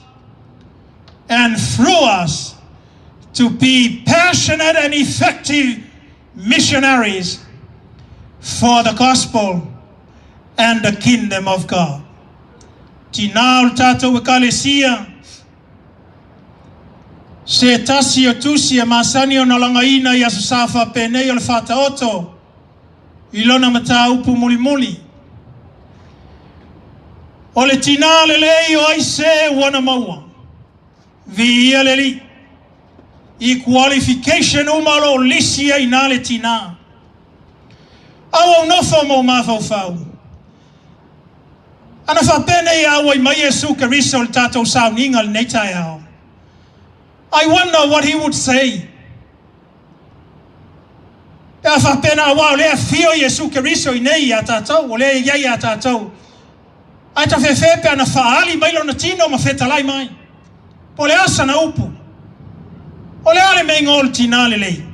and through us to be passionate and effective missionaries for the gospel and the kingdom of God. Tinā o le tatou Ekalesia, se tasi o tusi e masani ona lagaina i Aso Sa faapenei o le Faataoto i lona mataupu mulimuli. O le tinā lelei o ai se ua na maua? Viia le Alii. I qualification uma o lo o lisi ai i ina le tinā. Auau nofo ma ou mafaufau. Ana faapenei e auai mai Iesu Keriso i le tatou sauniga i lenei taeao. I wonder what he would say. Pe a faapea na aua o lea e afio Iesu Keriso i nei ia tatou, o lea e iai ia tatou. Ae tafefe pe ana faaali mai lona tino ma fetalai mai. Po o le a sana upu? O le a le meiga o le tinā lelei?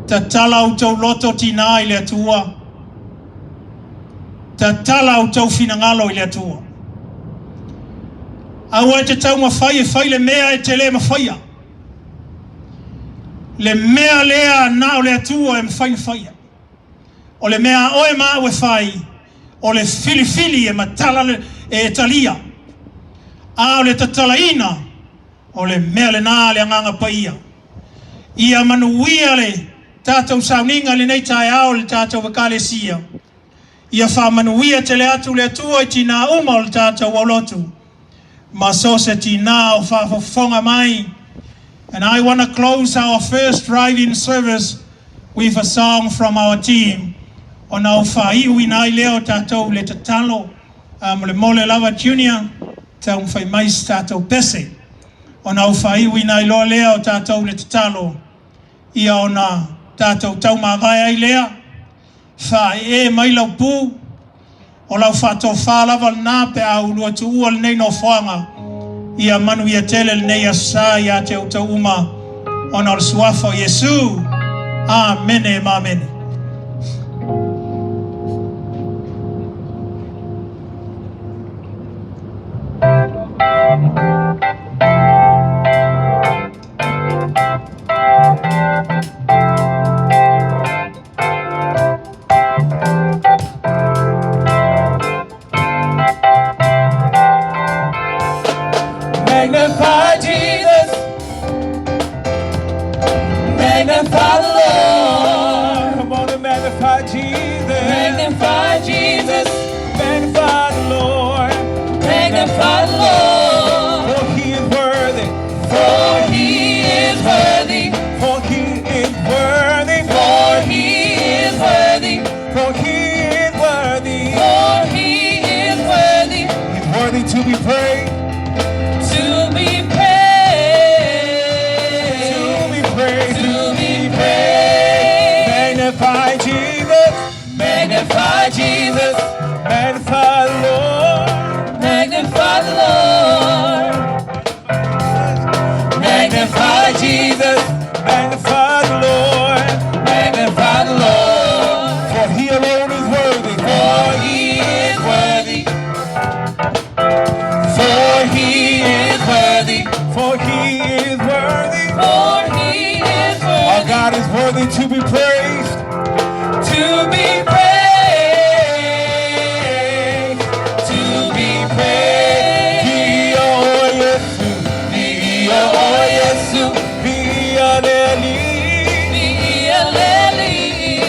Tatala outou loto tinā i le Atua. Tatala outou finagalo i le Atua. Aua e te taumafai e fai le mea e te le mafaia. Le mea lea na o le Atua e mafai na faia. O le mea a oe ma au e fai, o le filifili e matala le, e talia. A o le tatalaina, o le mea lenā a le Agaga Paia. Ia manuia le tatou sauniga i lenei taeao i le tatou Ekalesia. Ia faamanuia tele atu le Atua i tinā uma o le tatou aulotu ma so se tinā o faafofoga mai. And I wanna close our first drive-in service with a song from our team ona ou faaiuina ai lea o tatou i le tatalo molemole lava Junior taumafai mai se tatou pese ona ou faaiuina ai loa lea o tatou i le tatalo ia ona tatou taumavae ai lea. Faaee mai lau pu, o lau faatofa lava lena pe a ulua tuua lenei nofoaga. Ia manuia tele lenei Aso Sa ia te outou uma ona o le Suafa o Iesu. Amene ma amene. Magnify Jesus. Magnify the Lord. Come on and magnify Jesus. Magnify Jesus. Magnify the Lord. Magnify the Lord. For he is worthy. For he is worthy. For he is worthy. For he is worthy. For he is worthy. For he is worthy He's worthy to be praised. to be praised. To be praised. To be praised. Magnify Jesus. Magnify Jesus. Magnify the Lord. Magnify the Lord. Magnify Jesus. Magnify the Lord. Magnify the Lord. For he alone is worthy. For he is worthy. For he is worthy. For he is worthy. For he is Our worthy God is worthy to be praised. to be praised. To be praised. Viia o Iesu. Viia o Iesu. Viia le Alii. Viia le Alii.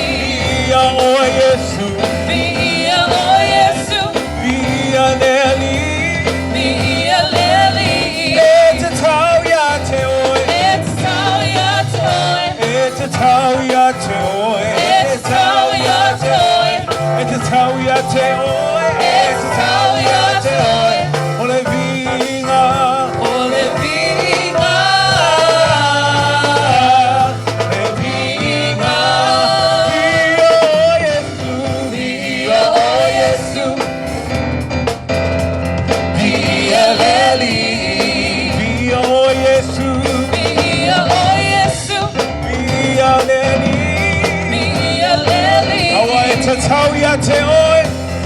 Viia o Iesu. Viia o Iesu. Viia le Alii. Viia le Alii. E tatau ia te oe. E tatau ia te oe. E tatau ia te oe. E tatau ia te oe. E tatau ia te oe. E tatau ia te oe. O le viiga. O le viiga. Le Viiga. Viia o Iesu. Viia o Iesu. Viia le Alii. Viia o Iesu. Viia o Iesu. Viia le Alii. Viia le Alii. Aua e tatau ia te oe.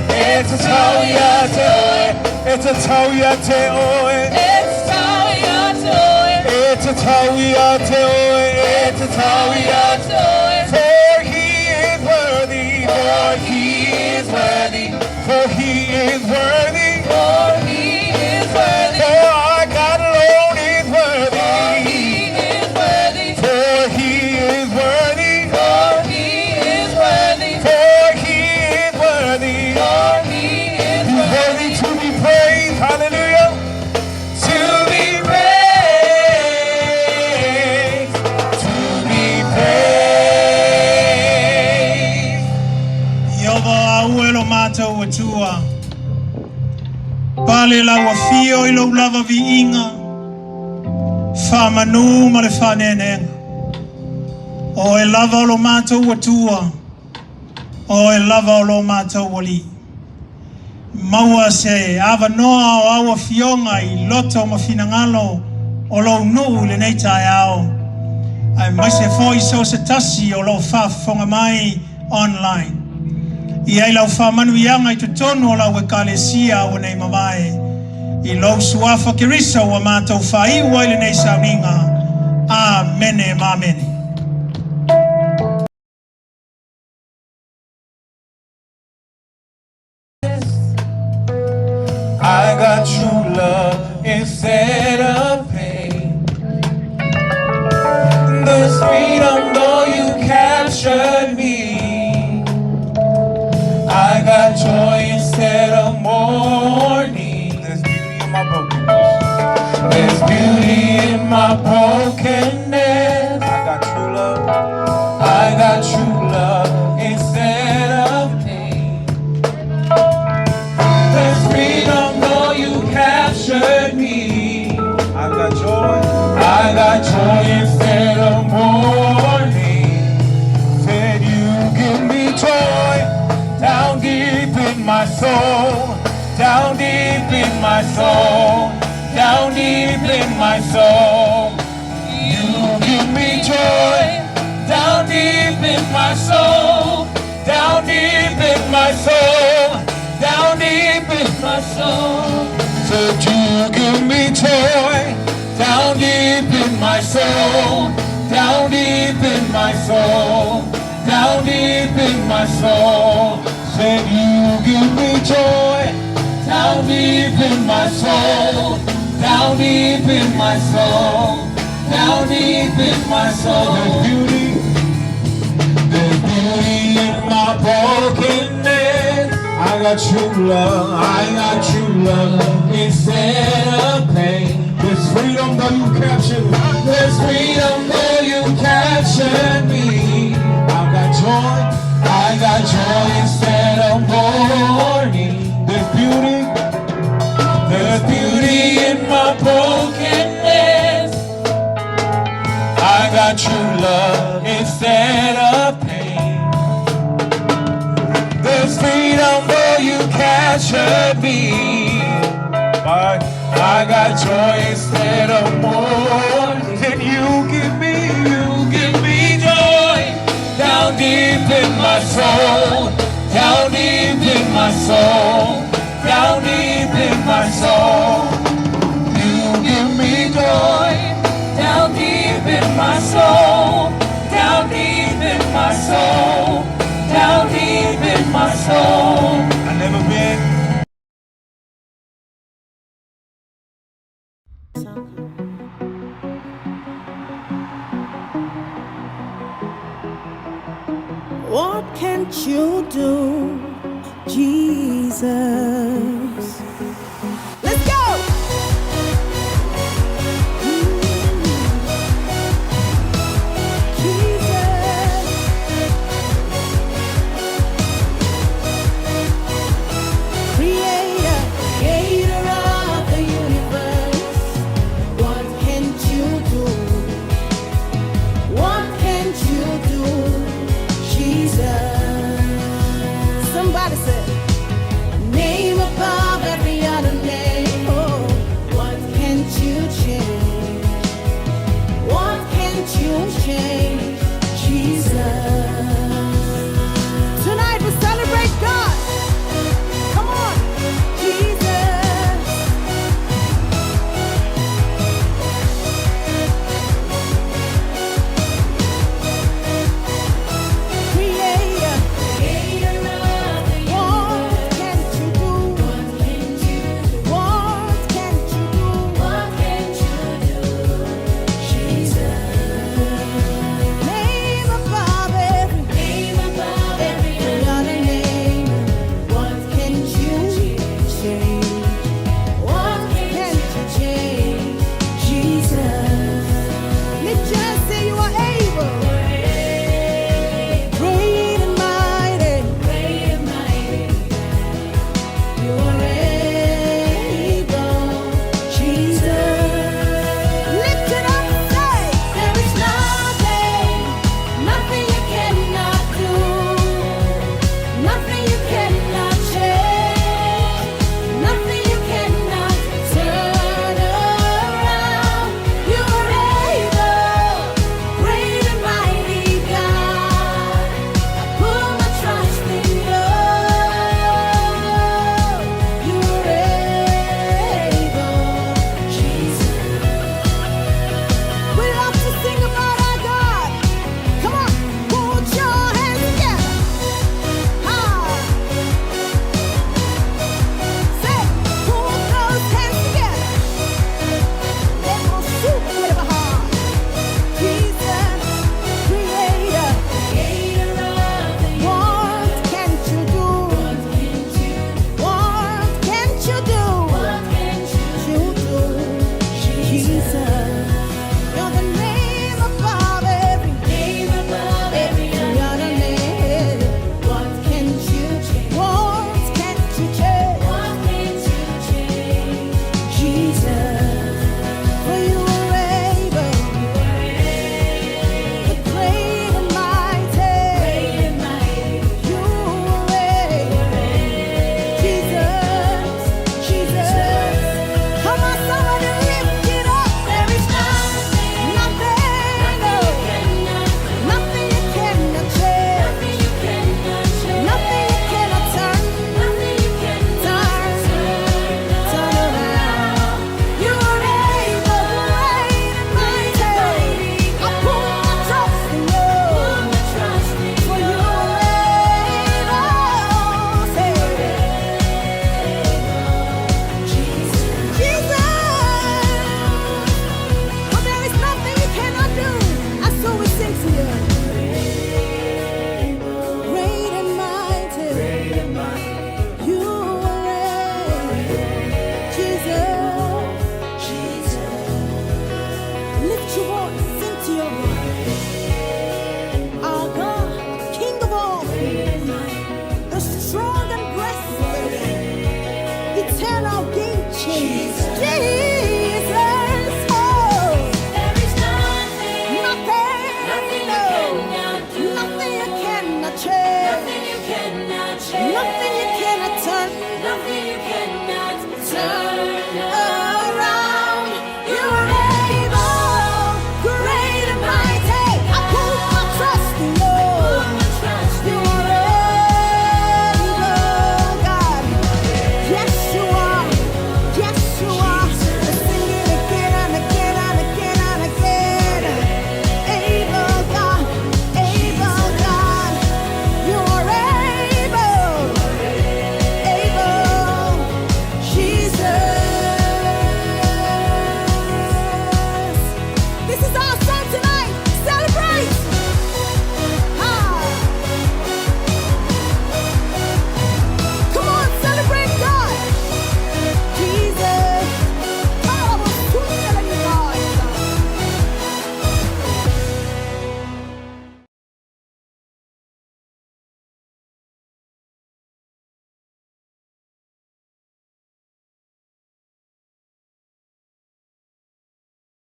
E tatau ia te oe. E tatau ia te oe. E tatau ia te oe. E tatau ia te oe. E tatau ia te oe. For he is worthy. For he is worthy. For For he is worthy. For he is worthy. For our God alone is For worthy. he is worthy. For he is worthy. For he is worthy. For he is worthy. For he is He's worthy to be praised. Hallelujah. To be praised. To be praised. Iova au e lo mātou atua. Pale lau afio i lou lava viiga, whamanu ma le whanenenga. O e lava o lo mātou atua, o e lava o lo mātou ali. Maua se avanoa o au afioga i loto ma finagalo o lou nuu i lenei taeao. Aemaise foi so se tasi o lo faafofoga mai online. I ai lau faamanuiaga i totonu o lau ekalesia ua nei mavae. I lou suafa Keriso ua matou faaiu ai lenei sauniga. Amene ma amene. I got true love instead of pain. There's freedom though you captured me. I got joy instead of mourning. There's beauty in my brokenness. There's beauty in my brokenness. I got true love. I got true love instead of pain. There's freedom though you captured me. I got joy. I got joy instead of mourning. Said you give me joy down deep in my soul, down deep in my soul, down deep in my soul. You give me joy down deep in my soul, down deep in my soul, down deep in my soul. Said you give me joy down deep in my soul, down deep in my soul, down deep in my soul. Said you give me joy down deep in my soul, down deep in my soul, down deep in my soul. There's beauty in my brokenness. I got true love, I got true love instead of pain. There's freedom though you captured me. There's freedom though you captured me. I got joy, I got joy instead of mourning. There's beauty in my brokenness. I got true love instead of pain. There's freedom though you captured me. But I got joy instead of mourning. Can you give me joy down deep in my soul, down deep in my soul, down deep in my soul. You give me joy Down deep in my soul, down deep in my soul, down deep in my soul. I never been. What can't you do, Jesus? Let's go! Jesus, creator, creator of the universe. What can't you do? What can't you do, Jesus? Somebody said, name above every other name. Oh, what can't you change? What can't you change, Jesus? Tonight we celebrate God. Come on, Jesus. Creator, creator of the change. Jesus, oh, There is nothing, nothing, nothing you no, cannot do. nothing you cannot change. Nothing you cannot change. Nothing you